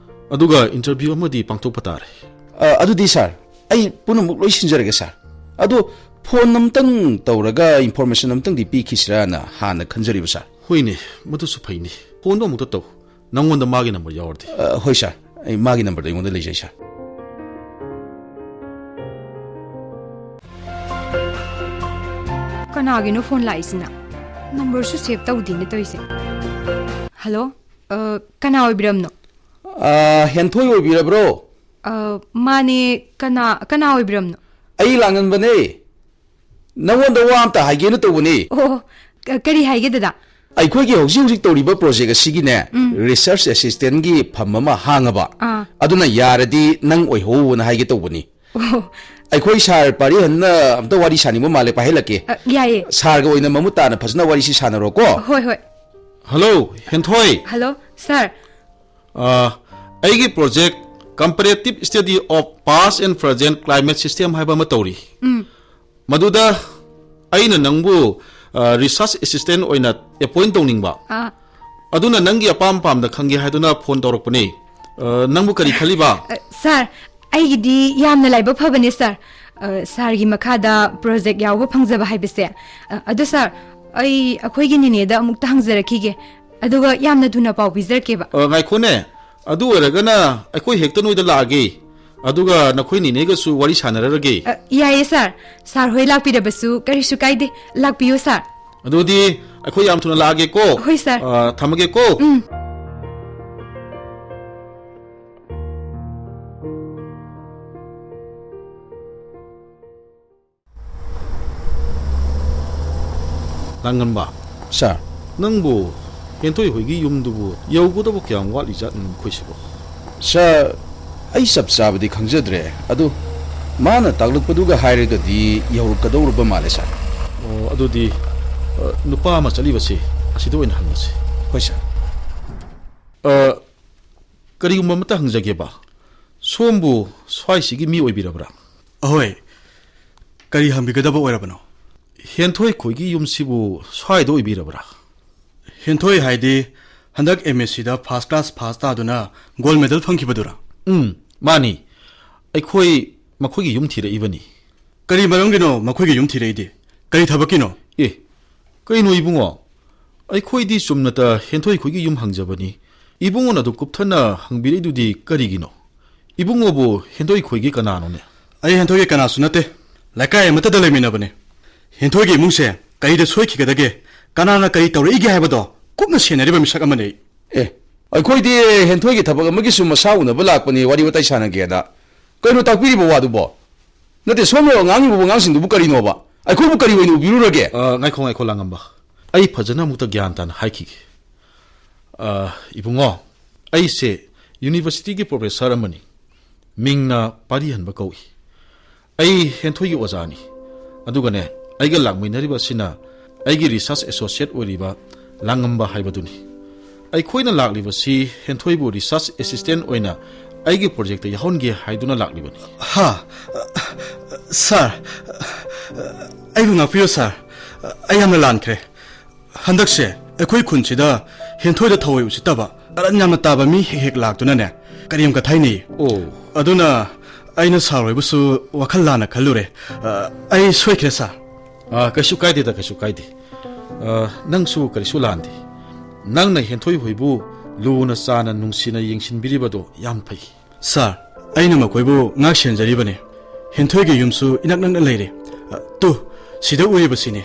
ꯑꯗꯨꯒ ꯏꯟꯇꯔꯚ꯭ꯌꯨ ꯑꯃꯗꯤ ꯄꯥꯡꯊꯣꯛꯄ ꯇꯥꯔꯦ꯫ ꯑ, ꯑꯗꯨꯗꯤ, ꯁꯥꯔ, ꯑꯩ ꯄꯨꯝꯅꯃꯛ ꯂꯣꯏ ꯁꯤꯟꯖꯔꯒꯦ, ꯁꯥꯔ꯫ ꯑꯗꯣ ꯐꯣꯟ ꯑꯝꯇꯪ ꯇꯧꯔꯒ ꯏꯟꯐꯣꯔꯃꯦꯁꯟ ꯑꯝꯇꯪꯗꯤ ꯄꯤꯈꯤꯁꯤꯔꯥꯅ ꯍꯥꯟꯅ ꯈꯟꯖꯔꯤꯕ, ꯁꯥꯔ꯫ ꯍꯣꯏꯅꯦ, ꯃꯗꯨꯁꯨ ꯐꯩꯅꯦ꯫ ꯐꯣꯟꯗꯣ ꯑꯃꯨꯛꯇ ꯇꯧ꯫ ꯅꯪꯉꯣꯟꯗ ꯃꯥꯒꯤ ꯅꯝꯕꯔ ꯌꯥꯎꯔꯗꯤ꯫ ꯑ, ꯍꯣꯏ, ꯁꯥꯔ꯫ ꯑꯩ ꯃꯥꯒꯤ ꯅꯝꯕꯔꯗꯣ ꯑꯩꯉꯣꯟꯗ ꯂꯩꯖꯩ, ꯁꯥꯔ꯫ ꯀꯅꯥꯒꯤꯅꯣ ꯐꯣꯟ ꯂꯥꯛꯏꯁꯤꯅ? ꯅꯝꯕꯔꯁꯨ ꯁꯦꯚ ꯇꯧꯗꯦꯅꯦ ꯇꯧꯔꯤꯁꯦ꯫ ꯍꯜꯂꯣ, ꯑ, ꯀꯅꯥ ꯑꯣꯏꯕꯤꯔꯕꯅꯣ? ꯑ, ꯍꯦꯟꯊꯣꯏ ꯑꯣꯏꯕꯤꯔꯕ꯭ꯔꯣ? ꯑ, ꯃꯥꯅꯦ, ꯀꯅꯥ, ꯀꯅꯥ ꯑꯣꯏꯕꯤꯔꯕꯅꯣ? ꯑꯩ ꯂꯥꯡꯉꯟꯕꯅꯦ꯫ ꯅꯪꯉꯣꯟꯗ ꯋꯥ ꯑꯝꯇ ꯍꯥꯏꯒꯦꯅ ꯇꯧꯕꯅꯤ꯫ ꯑꯣ, ꯀ-, ꯀꯔꯤ ꯍꯥꯏꯒꯦ, ꯗꯗꯥ? ꯑꯩꯈꯣꯏꯒꯤ ꯍꯧꯖꯤꯛ ꯍꯧꯖꯤꯛ ꯇꯧꯔꯤꯕ ꯄ꯭ꯔꯣꯖꯦꯛ ꯑꯁꯤꯒꯤꯅꯦ, ꯎꯝ꯫ ꯔꯤꯁꯔꯁ ꯑꯦꯁꯤꯁꯇꯦꯟꯒꯤ ꯐꯝ ꯑꯃ ꯍꯥꯡꯉꯕ꯫ ꯑꯥ꯫ ꯑꯗꯨꯅ ꯌꯥꯔꯗꯤ ꯅꯪ ꯑꯣꯏꯍꯧꯅ ꯍꯥꯏꯒꯦ ꯇꯧꯕꯅꯤ꯫ ꯑꯣ꯫ ꯑꯩꯈꯣꯏ ꯁꯥꯔ ꯄꯥꯔꯤꯍꯟꯅ ꯑꯝꯇ ꯋꯥꯔꯤ ꯁꯥꯅꯤꯡꯕ ꯃꯥꯜꯂꯦ, ꯄꯥꯏꯍꯜꯂꯛꯀꯦ꯫ ꯑ, ꯌꯥꯏꯌꯦ꯫ ꯁꯥꯔꯒ ꯑꯣꯏꯅ ꯃꯃꯨꯠ ꯇꯥꯅ ꯐꯖꯅ ꯋꯥꯔꯤꯁꯤ ꯁꯥꯟꯅꯔꯣꯀꯣ꯫ ꯍꯣꯏ, ꯍꯣꯏ꯫ ꯍꯜꯂꯣ, ꯍꯦꯟꯊꯣꯏ꯫ ꯍꯜꯂꯣ, ꯁꯥꯔ꯫ ꯑ, ꯑꯩꯒꯤ project Comparative Study of Past and Present Climate System ꯍꯥꯏꯕ ꯑꯃ ꯇꯧꯔꯤ꯫ ꯎꯝ꯫ ꯃꯗꯨꯗ ꯑꯩꯅ ꯅꯪꯕꯨ, ꯑ, ꯔꯤꯁꯔꯁ ꯑꯦꯁꯤꯁꯇꯦꯟ ꯑꯣꯏꯅ ꯑꯦꯄꯣꯏꯟ ꯇꯧꯅꯤꯡꯕ꯫ ꯑꯥ꯫ ꯑꯗꯨꯅ ꯅꯪꯒꯤ ꯑꯄꯥꯝ ꯄꯥꯝꯗ ꯈꯪꯒꯦ ꯍꯥꯏꯗꯨꯅ ꯐꯣꯟ ꯇꯧꯔꯛꯄꯅꯤ꯫ ꯑ, ꯅꯪꯕꯨ ꯀꯔꯤ ꯈꯜꯂꯤꯕ? ꯑ, ꯁꯥꯔ, ꯑꯩꯒꯤꯗꯤ ꯌꯥꯝꯅ ꯂꯥꯏꯕꯛ ꯐꯕꯅꯦ, ꯁꯥꯔ꯫ ꯑ, ꯁꯥꯔꯒꯤ ꯃꯈꯥꯗ ꯄ꯭ꯔꯣꯖꯦꯛ ꯌꯥꯎꯕ ꯐꯪꯖꯕ ꯍꯥꯏꯕꯁꯦ꯫ ꯑ, ꯑꯗꯣ ꯁꯥꯔ, ꯑꯩ ꯑꯩꯈꯣꯏꯒꯤ ꯅꯤꯅꯦꯗ ꯑꯃꯨꯛꯇ ꯍꯪꯖꯔꯛꯈꯤꯒꯦ꯫ ꯑꯗꯨꯒ ꯌꯥꯝꯅ ꯊꯨꯅ ꯄꯥꯎ ꯄꯤꯖꯔꯛꯀꯦꯕ꯫ ꯑ, ꯉꯥꯏꯈꯣꯅꯦ꯫ ꯑꯗꯨ ꯑꯣꯏꯔꯒꯅ ꯑꯩꯈꯣꯏ ꯍꯦꯛꯇ ꯅꯣꯏꯗ ꯂꯥꯛꯑꯒꯦ꯫ ꯑꯗꯨꯒ ꯅꯈꯣꯏ ꯅꯤꯅꯦꯒꯁꯨ ꯋꯥꯔꯤ ꯁꯥꯟꯅꯔꯔꯒꯦ꯫ ꯑ, ꯌꯥꯏꯌꯦ, ꯁꯥꯔ꯫ ꯁꯥꯔ ꯍꯣꯏ ꯂꯥꯛꯄꯤꯔꯕꯁꯨ ꯀꯔꯤꯁꯨ ꯀꯥꯏꯗꯦ꯫ ꯂꯥꯛꯄꯤꯌꯨ, ꯁꯥꯔ꯫ ꯑꯗꯨꯗꯤ ꯑꯩꯈꯣꯏ ꯌꯥꯝ ꯊꯨꯅ ꯂꯥꯛꯑꯒꯦꯀꯣ꯫ ꯍꯣꯏ, ꯁꯥꯔ꯫ ꯑ, ꯊꯝꯃꯒꯦꯀꯣ꯫ ꯎꯝ꯫ ꯂꯥꯡꯉꯟꯕ꯫ ꯁꯥꯔ꯫ ꯅꯪꯕꯨ ꯍꯦꯟꯊꯣꯏ ꯍꯣꯏꯒꯤ ꯌꯨꯝꯗꯨꯕꯨ ꯌꯧꯒꯗꯕ ꯀꯌꯥꯝ ꯋꯥꯠꯂꯤꯖꯥꯠꯅꯣ ꯃꯈꯣꯏꯁꯤꯕꯣ? ꯁꯥꯔ, ꯑꯩ ꯆꯞ ꯆꯥꯕꯗꯤ ꯈꯪꯖꯗ꯭ꯔꯦ, ꯑꯗꯨ ꯃꯥꯅ ꯇꯥꯛꯂꯛꯄꯗꯨꯒ ꯍꯥꯏꯔꯒꯗꯤ ꯌꯧꯔꯛꯀꯗꯧꯔꯕ ꯃꯥꯜꯂꯦ, ꯁꯥꯔ꯫ ꯑꯣ, ꯑꯗꯨꯗꯤ, ꯑ, ꯅꯨꯄꯥ ꯑꯃ ꯆꯠꯂꯤꯕꯁꯦ ꯑꯁꯤꯗ ꯑꯣꯏꯅ ꯍꯪꯉꯁꯤ꯫ ꯍꯣꯏ, ꯁꯥꯔ꯫ ꯑ, ꯀꯔꯤꯒꯨꯝꯕ ꯑꯃꯇ ꯍꯪꯖꯒꯦꯕ, ꯁꯣꯝꯕꯨ ꯁ꯭ꯋꯥꯏꯁꯤꯒꯤ ꯃꯤ ꯑꯣꯏꯕꯤꯔꯕ꯭ꯔꯥ? ꯑꯍꯣꯏ, ꯀꯔꯤ ꯍꯪꯕꯤꯒꯗꯕ ꯑꯣꯏꯔꯕꯅꯣ? ꯍꯦꯟꯊꯣꯏ ꯈꯣꯏꯒꯤ ꯌꯨꯝꯁꯤꯕꯨ ꯁ꯭ꯋꯥꯏꯗ ꯑꯣꯏꯕꯤꯔꯕ꯭ꯔꯥ? ꯍꯦꯟꯊꯣꯏ ꯍꯥꯏꯗꯤ ꯍꯟꯗꯛ M S C ꯗ first class pass ꯇꯥꯗꯨꯅ gold medal ꯐꯪꯈꯤꯕꯗꯨꯔꯥ? ꯎꯝ, ꯃꯥꯅꯤ꯫ ꯑꯩꯈꯣꯏ ꯃꯈꯣꯏꯒꯤ ꯌꯨꯝ ꯊꯤꯔꯛꯏꯕꯅꯤ꯫ ꯀꯔꯤ ꯃꯔꯝꯒꯤꯅꯣ ꯃꯈꯣꯏꯒꯤ ꯌꯨꯝ ꯊꯤꯔꯛꯏꯗꯤ? ꯀꯔꯤ ꯊꯕꯛꯀꯤꯅꯣ? ꯑꯦ, ꯀꯩꯅꯣ ꯏꯕꯨꯡꯉꯣ? ꯑꯩꯈꯣꯏꯗꯤ ꯆꯨꯝꯅꯇ ꯍꯦꯟꯊꯣꯏ ꯈꯣꯏꯒꯤ ꯌꯨꯝ ꯍꯪꯖꯕꯅꯤ꯫ ꯏꯕꯨꯡꯉꯣꯅ ꯑꯗꯨ ꯀꯨꯞꯊꯅ ꯍꯪꯕꯤꯔꯛꯏꯗꯨꯗꯤ ꯀꯔꯤꯒꯤꯅꯣ? ꯏꯕꯨꯡꯉꯣꯕꯨ ꯍꯦꯟꯊꯣꯏ ꯈꯣꯏꯒꯤ ꯀꯅꯥꯅꯣꯅꯦ? ꯑꯩ ꯍꯦꯟꯊꯣꯏꯒꯤ ꯀꯅꯥꯁꯨ ꯅꯠꯇꯦ꯫ ꯂꯩꯀꯥꯏ ꯑꯃꯠꯇꯗ ꯂꯩꯃꯤꯟꯅꯕꯅꯤ꯫ ꯍꯦꯟꯊꯣꯏꯒꯤ ꯏꯃꯨꯡꯁꯦ ꯀꯔꯤꯗ ꯁꯣꯏꯈꯤꯒꯗꯒꯦ, ꯀꯅꯥꯅ ꯀꯔꯤ ꯇꯧꯔꯛꯏꯒꯦ ꯍꯥꯏꯕꯗꯣ ꯀꯨꯞꯅ ꯁꯦꯟꯅꯔꯤꯕ ꯃꯤꯁꯛ ꯑꯃꯅꯤ ꯑꯩ꯫ ꯑꯦ, ꯑꯩꯈꯣꯏꯗꯤ ꯍꯦꯟꯊꯣꯏꯒꯤ ꯊꯕꯛ ꯑꯃꯒꯤ ꯁꯨꯝ ꯃꯁꯥ ꯎꯅꯕ ꯂꯥꯛꯄꯅꯤ, ꯋꯥꯔꯤ ꯋꯥꯇꯥꯏ ꯁꯥꯟꯅꯒꯦꯅ꯫ ꯀꯩꯅꯣ ꯇꯥꯛꯄꯤꯔꯤꯕ ꯋꯥꯗꯨꯕꯣ? ꯅꯠꯇꯦ, ꯁꯣꯝꯅ ꯉꯥꯡꯉꯤꯕ ꯋꯥꯉꯥꯡꯁꯤꯡꯗꯨꯕꯨ ꯀꯔꯤꯅꯣꯕ? ꯑꯩꯈꯣꯏꯕꯨ ꯀꯔꯤ ꯑꯣꯏꯅ ꯎꯕꯤꯔꯨꯔꯒꯦ? ꯑ, ꯉꯥꯏꯈꯣ, ꯉꯥꯏꯈꯣ, ꯂꯥꯡꯉꯝꯕ꯫ ꯑꯩ ꯐꯖꯅ ꯑꯃꯨꯛꯇ ꯒ꯭ꯌꯥꯟ ꯇꯥꯅ ꯍꯥꯏꯈꯤꯒꯦ꯫ ꯑ, ꯏꯕꯨꯡꯉꯣ, ꯑꯩꯁꯦ university ꯒꯤ professor ꯑꯃꯅꯤ꯫ ꯃꯤꯡꯅ ꯄꯥꯔꯤꯍꯟꯕ ꯀꯧꯏ꯫ ꯑꯩ ꯍꯦꯟꯊꯣꯏꯒꯤ ꯑꯣꯖꯥꯅꯤ꯫ ꯑꯗꯨꯒꯅꯦ, ꯑꯩꯒ ꯂꯥꯛꯃꯤꯟꯅꯔꯤꯕ ꯑꯁꯤꯅ ꯑꯩꯒꯤ research associate ꯑꯣꯏꯔꯤꯕ ꯂꯥꯡꯉꯝꯕ ꯍꯥꯏꯕꯗꯨꯅꯤ꯫ ꯑꯩꯈꯣꯏꯅ ꯂꯥꯛꯂꯤꯕꯁꯤ ꯍꯦꯟꯊꯣꯏꯕꯨ research assistant ꯑꯣꯏꯅ ꯑꯩꯒꯤ project ꯇ ꯌꯥꯎꯍꯟꯒꯦ ꯍꯥꯏꯗꯨꯅ ꯂꯥꯛꯂꯤꯕꯅꯤ꯫ ꯍꯥ? ꯁꯥꯔ, ꯑꯩꯕꯨ ꯉꯥꯛꯄꯤꯌꯨ ꯁꯥꯔ, ꯑꯩ ꯌꯥꯝꯅ ꯂꯥꯟꯈ꯭ꯔꯦ꯫ ꯍꯟꯗꯛꯁꯦ ꯑꯩꯈꯣꯏ ꯈꯨꯟꯁꯤꯗ ꯍꯦꯟꯊꯣꯏꯗ ꯊꯑꯣꯏ ꯎꯁꯤꯠꯇꯕ, ꯀꯔꯟ ꯌꯥꯝꯅ ꯇꯥꯕ ꯃꯤ ꯍꯦꯛ ꯍꯦꯛ ꯂꯥꯛꯇꯨꯅꯅꯦ, ꯀꯔꯦꯝ ꯀꯊꯥꯏꯅꯩ꯫ ꯑꯣ꯫ ꯑꯗꯨꯅ ꯑꯩꯅ ꯁꯥꯔ ꯍꯣꯏꯕꯨꯁꯨ ꯋꯥꯈꯜ ꯂꯥꯟꯅ ꯈꯜꯂꯨꯔꯦ꯫ ꯑ, ꯑꯩ ꯁꯣꯏꯈ꯭ꯔꯦ ꯁꯥꯔ꯫ ꯑ, ꯀꯩꯁꯨ ꯀꯥꯏꯗꯦꯗ, ꯀꯩꯁꯨ ꯀꯥꯏꯗꯦ꯫ ꯑ, ꯅꯪꯁꯨ ꯀꯔꯤꯁꯨ ꯂꯥꯟꯗꯦ꯫ ꯅꯪꯅ ꯍꯦꯟꯊꯣꯏ ꯍꯣꯏꯕꯨ ꯂꯨꯅ ꯆꯥꯅ ꯅꯨꯡꯁꯤꯅ ꯌꯦꯡꯁꯤꯟꯕꯤꯔꯤꯕꯗꯣ ꯌꯥꯝ ꯐꯩ꯫ ꯁꯥꯔ, ꯑꯩꯅ ꯃꯈꯣꯏꯕꯨ ꯉꯥꯛ ꯁꯦꯟꯖꯔꯤꯕꯅꯤ꯫ ꯍꯦꯟꯊꯣꯏꯒꯤ ꯌꯨꯝꯁꯨ ꯏꯅꯛ ꯅꯛꯅ ꯂꯩꯔꯦ꯫ ꯑ, ꯇꯨ, ꯁꯤꯗ ꯎꯔꯤꯕꯁꯤꯅꯤ꯫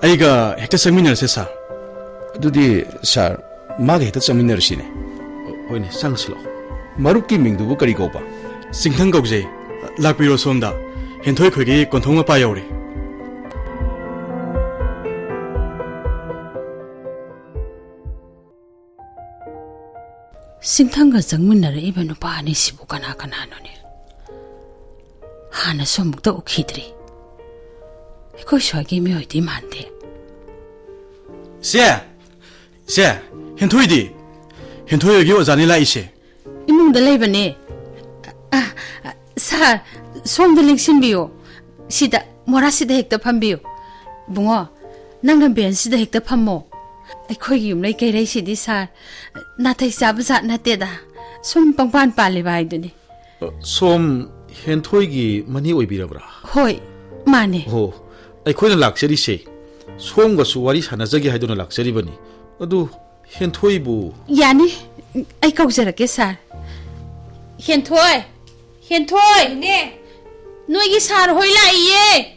ꯑꯩꯒ ꯍꯦꯛꯇ ꯆꯪꯃꯤꯟꯅꯔꯁꯦ, ꯁꯥꯔ꯫ ꯑꯗꯨꯗꯤ, ꯁꯥꯔ, ꯃꯥꯒ ꯍꯦꯛꯇ ꯆꯪꯃꯤꯟꯅꯔꯁꯤꯅꯦ꯫ ꯍꯣꯏꯅꯦ, ꯆꯪꯁꯤ ꯂꯥꯛꯑꯣ꯫ ꯃꯔꯨꯞꯀꯤ ꯃꯤꯡꯗꯨꯕꯨ ꯀꯔꯤ ꯀꯧꯕ? ꯆꯤꯡꯊꯪ ꯀꯧꯖꯩ꯫ ꯂꯥꯛꯄꯤꯔꯣ ꯁꯣꯝꯗ꯫ ꯍꯦꯟꯊꯣꯏ ꯈꯣꯏꯒꯤ ꯀꯣꯟꯊꯣꯡ ꯃꯄꯥ ꯌꯧꯔꯦ꯫ ꯆꯤꯡꯊꯪꯒ ꯆꯪꯃꯤꯟꯅꯔꯛꯏꯕ ꯅꯨꯄꯥ ꯑꯅꯤꯁꯤꯕꯨ ꯀꯅꯥ ꯀꯅꯥꯅꯣꯅꯦ? ꯍꯥꯟꯅꯁꯨ ꯑꯃꯨꯛꯇ ꯎꯈꯤꯗ꯭ꯔꯤ꯫ ꯑꯩꯈꯣꯏ ꯁ꯭ꯋꯥꯏꯒꯤ ꯃꯤꯑꯣꯏꯗꯤ ꯃꯥꯟꯗꯦ꯫ ꯁꯦ! ꯁꯦ! ꯍꯦꯟꯊꯣꯏꯗꯤ? ꯍꯦꯟꯊꯣꯏ ꯍꯣꯏꯒꯤ ꯑꯣꯖꯥꯅꯤ ꯂꯥꯛꯏꯁꯦ꯫ ꯏꯃꯨꯡꯗ ꯂꯩꯕꯅꯦ꯫ ꯑ, ꯑ, ꯁꯥꯔ, ꯁꯣꯝꯗ ꯂꯦꯡꯁꯤꯟꯕꯤꯌꯣ꯫ ꯁꯤꯗ, ꯃꯣꯔꯥꯁꯤꯗ ꯍꯦꯛꯇ ꯐꯝꯕꯤꯌꯨ꯫ ꯏꯕꯨꯡꯉꯣ, ꯅꯪꯅ ꯕꯦꯟꯁꯁꯤꯗ ꯍꯦꯛꯇ ꯐꯝꯃꯣ꯫ ꯑꯩꯈꯣꯏꯒꯤ ꯌꯨꯝꯂꯩ ꯀꯩꯔꯩꯁꯤꯗꯤ, ꯁꯥꯔ, ꯅꯥꯇꯩ ꯆꯥꯕ ꯖꯥꯠ ꯅꯠꯇꯦꯗ꯫ ꯁꯨꯝ ꯄꯪꯄꯥꯟ ꯄꯥꯜꯂꯤꯕ ꯍꯥꯏꯗꯨꯅꯤ꯫ ꯑ, ꯁꯣꯝ ꯍꯦꯟꯊꯣꯏꯒꯤ ꯃꯅꯦ ꯑꯣꯏꯕꯤꯔꯕ꯭ꯔꯥ? ꯍꯣꯏ, ꯃꯥꯅꯦ꯫ ꯑꯣ, ꯑꯩꯈꯣꯏꯅ ꯂꯥꯛꯆꯔꯤꯁꯦ ꯁꯣꯝꯒꯁꯨ ꯋꯥꯔꯤ ꯁꯥꯟꯅꯖꯒꯦ ꯍꯥꯏꯗꯨꯅ ꯂꯥꯛꯆꯔꯤꯕꯅꯤ꯫ ꯑꯗꯨ ꯍꯦꯟꯊꯣꯏꯕꯨ? ꯌꯥꯅꯤ, ꯑꯩ ꯀꯧꯖꯔꯛꯀꯦ, ꯁꯥꯔ꯫ ꯍꯦꯟꯊꯣꯏ! ꯍꯦꯟꯊꯣꯏ! ꯏꯅꯦ! ꯅꯣꯏꯒꯤ ꯁꯥꯔ ꯍꯣꯏ ꯂꯥꯛꯏꯌꯦ!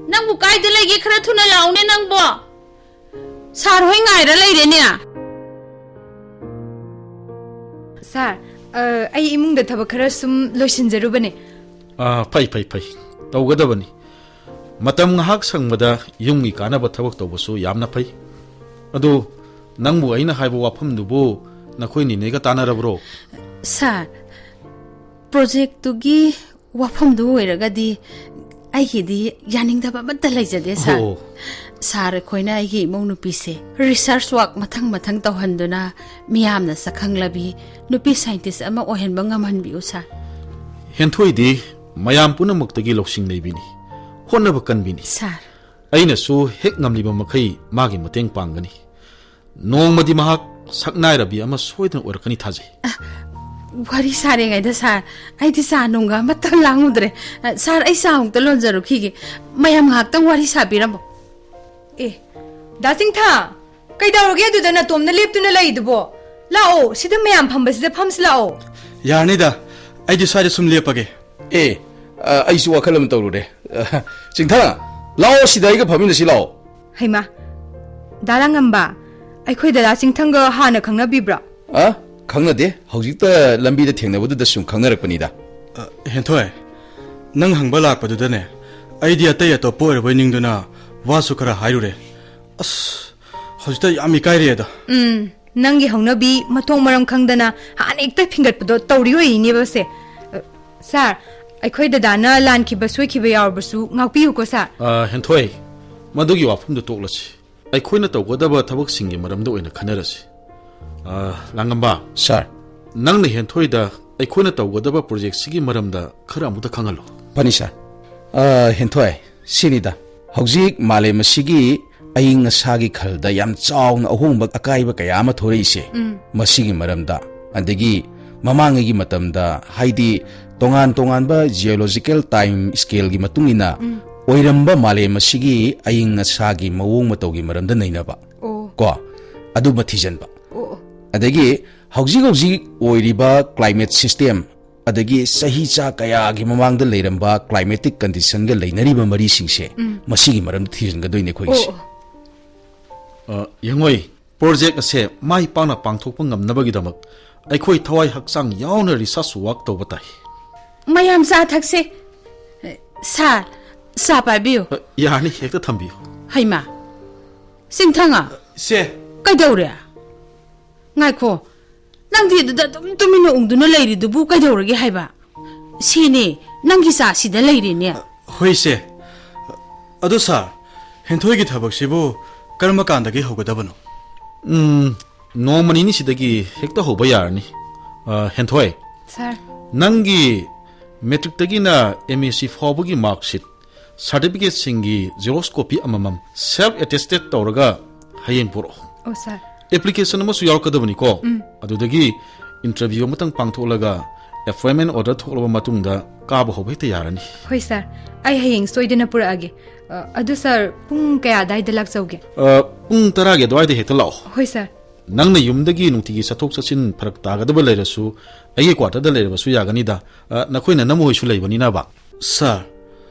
ꯅꯪꯕꯨ ꯀꯥꯏꯗ ꯂꯩꯒꯦ? ꯈꯔ ꯊꯨꯅ ꯂꯥꯛꯎꯅꯦ ꯅꯪꯕꯣ! ꯁꯥꯔ ꯍꯣꯏ ꯉꯥꯏꯔ ꯂꯩꯔꯦꯅꯦ꯫ ꯁꯥꯔ, ꯑ, ꯑꯩ ꯏꯃꯨꯡꯗ ꯊꯕꯛ ꯈꯔ ꯁꯨꯝ ꯂꯣꯏꯁꯤꯟꯖꯔꯨꯕꯅꯦ꯫ ꯑꯥ, ꯐꯩ, ꯐꯩ, ꯐꯩ꯫ ꯇꯧꯒꯗꯕꯅꯤ꯫ ꯃꯇꯝ ꯉꯥꯏꯍꯥꯛ ꯁꯪꯕꯗ ꯌꯨꯝꯒꯤ ꯀꯥꯟꯅꯕ ꯊꯕꯛ ꯇꯧꯕꯁꯨ ꯌꯥꯝꯅ ꯐꯩ꯫ ꯑꯗꯨ, ꯅꯪꯕꯨ ꯑꯩꯅ ꯍꯥꯏꯕ ꯋꯥꯐꯝꯗꯨꯕꯨ ꯅꯈꯣꯏ ꯅꯤꯅꯦꯒ ꯇꯥꯟꯅꯔꯕ꯭ꯔꯣ? ꯁꯥꯔ, ꯄ꯭ꯔꯣꯖꯦꯛꯇꯨꯒꯤ ꯋꯥꯐꯝꯗꯨ ꯑꯣꯏꯔꯒꯗꯤ ꯑꯩꯒꯤꯗꯤ ꯌꯥꯅꯤꯡꯗꯕ ꯑꯃꯠꯇ ꯂꯩꯖꯗꯦ, ꯁꯥꯔ꯫ ꯑꯣ꯫ ꯁꯥꯔ, ꯑꯩꯈꯣꯏꯅ ꯑꯩꯒꯤ ꯏꯃꯧ ꯅꯨꯄꯤꯁꯦ research work ꯃꯊꯪ ꯃꯊꯪ ꯇꯧꯍꯟꯗꯨꯅ ꯃꯤꯌꯥꯝꯅ ꯁꯛꯈꯪꯂꯕꯤ ꯅꯨꯄꯤ scientist ꯑꯃ ꯑꯣꯏꯍꯟꯕ ꯉꯝꯍꯟꯕꯤꯌꯨ, ꯁꯥꯔ꯫ ꯍꯦꯟꯊꯣꯏꯗꯤ ꯃꯌꯥꯝ ꯄꯨꯝꯅꯃꯛꯇꯒꯤ ꯂꯧꯁꯤꯡ ꯂꯩꯕꯤꯅꯤ, ꯍꯣꯠꯅꯕ ꯀꯟꯕꯤꯅꯤ꯫ ꯁꯥꯔ꯫ ꯑꯩꯅꯁꯨ ꯍꯦꯛ ꯉꯝꯂꯤꯕ ꯃꯈꯩ ꯃꯥꯒꯤ ꯃꯇꯦꯡ ꯄꯥꯡꯒꯅꯤ꯫ ꯅꯣꯡꯃꯗꯤ ꯃꯍꯥꯛ ꯁꯛꯅꯥꯏꯔꯕꯤ ꯑꯃ ꯁꯣꯏꯗꯅ ꯑꯣꯏꯔꯛꯀꯅꯤ ꯊꯥꯖꯩ꯫ ꯑ, ꯋꯥꯔꯤ ꯁꯥꯔꯤꯉꯩꯗ, ꯁꯥꯔ, ꯑꯩꯗꯤ ꯆꯥ ꯅꯨꯡꯒ ꯑꯃꯠꯇ ꯂꯥꯡꯉꯨꯗ꯭ꯔꯦ꯫ ꯑ, ꯁꯥꯔ, ꯑꯩ ꯆꯥ ꯑꯃꯨꯛꯇ ꯂꯣꯟꯖꯔꯨꯈꯤꯒꯦ꯫ ꯃꯌꯥꯝ ꯉꯥꯏꯍꯥꯛꯇꯪ ꯋꯥꯔꯤ ꯁꯥꯕꯤꯔꯝꯃꯣ꯫ ꯑꯦ, ꯗꯥ ꯆꯤꯡꯊꯥ, ꯀꯩꯗꯧꯔꯒꯦ ꯑꯗꯨꯗ ꯅꯇꯣꯝꯅ ꯂꯦꯞꯇꯨꯅ ꯂꯩꯗꯨꯕꯣ? ꯂꯥꯛꯑꯣ, ꯁꯤꯗ ꯃꯌꯥꯝ ꯐꯝꯕꯁꯤꯗ ꯐꯝꯁꯤ ꯂꯥꯛꯑꯣ꯫ ꯌꯥꯔꯅꯤꯗ, ꯑꯩꯗꯤ ꯁ꯭ꯋꯥꯏꯗ ꯁꯨꯝ ꯂꯦꯞꯄꯒꯦ꯫ ꯑꯦ, ꯑ, ꯑꯩꯁꯨ ꯋꯥꯈꯜ ꯑꯃ ꯇꯧꯔꯨꯔꯦ꯫ ꯑ, ꯆꯤꯡꯊꯥ, ꯂꯥꯛꯑꯣ, ꯁꯤꯗ ꯑꯩꯒ ꯐꯝꯃꯤꯟꯅꯁꯤ ꯂꯥꯛꯑꯣ꯫ ꯍꯩꯃꯥ, ꯗꯥ ꯂꯥꯡꯉꯝꯕ, ꯑꯩꯈꯣꯏ ꯗꯗꯥ ꯆꯤꯡꯊꯪꯒ ꯍꯥꯟꯅ ꯈꯪꯅꯕꯤꯕ꯭ꯔꯣ? ꯑ, ꯈꯪꯅꯗꯦ꯫ ꯍꯧꯖꯤꯛꯇ ꯂꯝꯕꯤꯗ ꯊꯦꯡꯅꯕꯗꯨꯗ ꯁꯨꯝ ꯈꯪꯅꯔꯛꯄꯅꯤꯗ꯫ ꯑ, ꯍꯦꯟꯊꯣꯏ, ꯅꯪ ꯍꯪꯕ ꯂꯥꯛꯄꯗꯨꯗꯅꯦ, ꯑꯩꯗꯤ ꯑꯇꯩ ꯑꯇꯣꯞꯄ ꯑꯣꯏꯔꯕꯣꯏ ꯅꯤꯡꯗꯨꯅ ꯋꯥꯁꯨ ꯈꯔ ꯍꯥꯏꯔꯨꯔꯦ꯫ ꯑꯁ, ꯍꯧꯖꯤꯛꯇ ꯌꯥꯝ ꯏꯀꯥꯏꯔꯦꯗ꯫ ꯎꯝ, ꯅꯪꯒꯤ ꯍꯧꯅꯕꯤ ꯃꯊꯣꯡ ꯃꯔꯝ ꯈꯪꯗꯅ ꯍꯥꯟꯅ ꯍꯦꯛꯇ ꯐꯤꯡꯒꯠꯄꯗꯣ ꯇꯧꯔꯤ ꯑꯣꯏꯔꯤꯅꯦꯕꯁꯦ꯫ ꯑ, ꯁꯥꯔ, ꯑꯩꯈꯣꯏ ꯗꯗꯥꯅ ꯂꯥꯟꯈꯤꯕ ꯁꯣꯏꯈꯤꯕ ꯌꯥꯎꯔꯕꯁꯨ ꯉꯥꯛꯄꯤꯌꯨꯀꯣ, ꯁꯥꯔ꯫ ꯑ, ꯍꯦꯟꯊꯣꯏ, ꯃꯗꯨꯒꯤ ꯋꯥꯐꯝꯗꯨ ꯇꯣꯛꯂꯁꯤ꯫ ꯑꯩꯈꯣꯏꯅ ꯇꯧꯒꯗꯕ ꯊꯕꯛꯁꯤꯡꯒꯤ ꯃꯔꯝꯗ ꯑꯣꯏꯅ ꯈꯟꯅꯔꯁꯤ꯫ ꯑ, ꯂꯥꯡꯉꯝꯕ꯫ ꯁꯥꯔ꯫ ꯅꯪꯅ ꯍꯦꯟꯊꯣꯏꯗ ꯑꯩꯈꯣꯏꯅ ꯇꯧꯒꯗꯕ ꯄ꯭ꯔꯣꯖꯦꯛꯁꯤꯒꯤ ꯃꯔꯝꯗ ꯈꯔ ꯑꯃꯨꯛꯇ ꯈꯪꯍꯜꯂꯨ꯫ ꯐꯅꯤ, ꯁꯥꯔ꯫ ꯑ, ꯍꯦꯟꯊꯣꯏ, ꯁꯤꯅꯤꯗ꯫ ꯍꯧꯖꯤꯛ ꯃꯥꯂꯦꯝ ꯑꯁꯤꯒꯤ ꯑꯏꯪ ꯑꯁꯥꯒꯤ ꯈꯜꯗ ꯌꯥꯝ ꯆꯥꯎꯅ ꯑꯍꯣꯡꯕ ꯑꯀꯥꯏꯕ ꯀꯌꯥ ꯑꯃ ꯊꯣꯔꯛꯏꯁꯦ, ꯎꯝ꯫ ꯃꯁꯤꯒꯤ ꯃꯔꯝꯗ, ꯑꯗꯒꯤ ꯃꯃꯥꯡꯉꯩꯒꯤ ꯃꯇꯝꯗ, ꯍꯥꯏꯗꯤ ꯇꯣꯉꯥꯟ ꯇꯣꯉꯥꯟꯕ geological time scaleꯒꯤ ꯃꯇꯨꯡ ꯏꯟꯅ ꯎꯝ꯫ ꯑꯣꯏꯔꯝꯕ ꯃꯥꯂꯦꯝ ꯑꯁꯤꯒꯤ ꯑꯏꯪ ꯑꯁꯥꯒꯤ ꯃꯑꯣꯡ ꯃꯇꯧꯒꯤ ꯃꯔꯝꯗ ꯅꯩꯅꯕ, ꯑꯣ꯫ ꯀꯣ, ꯑꯗꯨꯃ ꯊꯤꯖꯤꯟꯕ꯫ ꯑꯣ, ꯑꯣ꯫ ꯑꯗꯒꯤ ꯍꯧꯖꯤꯛ ꯍꯧꯖꯤꯛ ꯑꯣꯏꯔꯤꯕ climate system, ꯑꯗꯒꯤ ꯆꯍꯤ ꯆꯥ ꯀꯌꯥꯒꯤ ꯃꯃꯥꯡꯗ ꯂꯩꯔꯝꯕ climatic conditionꯒ ꯂꯩꯅꯔꯤꯕ ꯃꯔꯤꯁꯤꯡꯁꯦ, ꯎꯝ꯫ ꯃꯁꯤꯒꯤ ꯃꯔꯝꯗ ꯊꯤꯖꯤꯟꯒꯗꯣꯏꯅꯦ ꯑꯩꯈꯣꯏꯒꯤꯁꯦ꯫ ꯑꯣ, ꯑꯣ꯫ ꯑ, ꯌꯦꯡꯉꯣꯏ, ꯄ꯭ꯔꯣꯖꯦꯛ ꯑꯁꯦ ꯃꯥꯏ ꯄꯥꯛꯅ ꯄꯥꯡꯊꯣꯛꯄ ꯉꯝꯅꯕꯒꯤꯗꯃꯛ ꯑꯩꯈꯣꯏ ꯊꯋꯥꯏ ꯍꯛꯆꯥꯡ ꯌꯥꯎꯅ research work ꯇꯧꯕ ꯇꯥꯏ꯫ ꯃꯌꯥꯝ ꯆꯥ ꯊꯛꯁꯦ꯫ ꯁꯥꯔ, ꯆꯥ ꯄꯥꯏꯕꯤꯌꯨ꯫ ꯑ, ꯌꯥꯅꯤ, ꯍꯦꯛꯇ ꯊꯝꯕꯤꯌꯨ꯫ ꯍꯩꯃꯥ, ꯆꯤꯡꯊꯪꯉ? ꯁꯦ꯫ ꯀꯩꯗꯧꯔꯦ? ꯉꯥꯏꯈꯣ, ꯅꯪꯗꯤ ꯑꯗꯨꯗ ꯑꯗꯨꯝ ꯇꯨꯃꯤꯟꯅ ꯎꯪꯗꯨꯅ ꯂꯩꯔꯤꯗꯨꯕꯨ ꯀꯩꯗꯧꯔꯒꯦ ꯍꯥꯏꯕ? ꯁꯤꯅꯦ, ꯅꯪꯒꯤ ꯆꯥ ꯁꯤꯗ ꯂꯩꯔꯦꯅꯦ꯫ ꯍꯣꯏ, ꯏꯆꯦ꯫ ꯑꯗꯣ ꯁꯥꯔ, ꯍꯦꯟꯊꯣꯏꯒꯤ ꯊꯕꯛꯁꯤꯕꯨ ꯀꯔꯝꯕ ꯀꯥꯟꯗꯒꯤ ꯍꯧꯒꯗꯕꯅꯣ? ꯎꯝ, ꯅꯣꯡꯃ ꯅꯤꯅꯤꯁꯤꯗꯒꯤ ꯍꯦꯛꯇ ꯍꯧꯕ ꯌꯥꯔꯅꯤ꯫ ꯑ, ꯍꯦꯟꯊꯣꯏ, ꯁꯥꯔ꯫ ꯅꯪꯒꯤ ꯃꯦꯇ꯭ꯔꯤꯛꯇꯒꯤꯅ ꯑꯦꯝ ꯑꯦꯁ ꯁꯤ ꯐꯥꯎꯕꯒꯤ ꯃꯥꯔꯛꯁꯤꯠ, ꯁꯥꯔꯇꯤꯐꯤꯀꯦꯠꯁꯤꯡꯒꯤ ꯖꯦꯔꯣꯛꯁ ꯀꯣꯄꯤ ꯑꯃꯃꯝ self attested ꯇꯧꯔꯒ ꯍꯌꯦꯡ ꯄꯨꯔꯛꯑꯣ꯫ ꯑꯣ, ꯁꯥꯔ꯫ ꯑꯦꯄ꯭ꯂꯤꯀꯦꯁꯟ ꯑꯃꯁꯨ ꯌꯥꯎꯔꯛꯀꯗꯕꯅꯤꯀꯣ꯫ ꯎꯝ꯫ ꯑꯗꯨꯗꯒꯤ ꯏꯟꯇꯔꯚ꯭ꯌꯨ ꯑꯃꯇꯪ ꯄꯥꯡꯊꯣꯛꯂꯒ ꯑꯦꯄꯣꯏꯟꯃꯦꯟ ꯑꯣꯔꯗꯔ ꯊꯣꯛꯂꯕ ꯃꯇꯨꯡꯗ ꯀꯥꯕ ꯍꯧꯕ ꯍꯦꯛꯇ ꯌꯥꯔꯅꯤ꯫ ꯍꯣꯏ, ꯁꯥꯔ꯫ ꯑꯩ ꯍꯌꯦꯡ ꯁꯣꯏꯗꯅ ꯄꯨꯔꯛꯑꯒꯦ꯫ ꯑ, ꯑꯗꯨ, ꯁꯥꯔ, ꯄꯨꯡ ꯀꯌꯥ ꯑꯗꯥꯏꯗ ꯂꯥꯛꯆꯧꯒꯦ? ꯑ, ꯄꯨꯡ ꯇꯔꯥꯒꯤ ꯑꯗꯨꯋꯥꯏꯗ ꯍꯦꯛꯇ ꯂꯥꯛꯑꯣ꯫ ꯍꯣꯏ, ꯁꯥꯔ꯫ ꯅꯪꯅ ꯌꯨꯝꯗꯒꯤ ꯅꯨꯡꯇꯤꯒꯤ ꯆꯠꯊꯣꯛ ꯆꯠꯁꯤꯟ ꯐꯔꯛ ꯇꯥꯒꯗꯕ ꯂꯩꯔꯁꯨ, ꯑꯩꯒꯤ ꯀ꯭ꯋꯥꯇꯔꯗ ꯂꯩꯔꯕꯁꯨ ꯌꯥꯒꯅꯤꯗ꯫ ꯑ, ꯅꯈꯣꯏ ꯅꯅꯝꯃ ꯍꯣꯏꯁꯨ ꯂꯩꯕꯅꯤꯅꯕ꯫ ꯁꯥꯔ,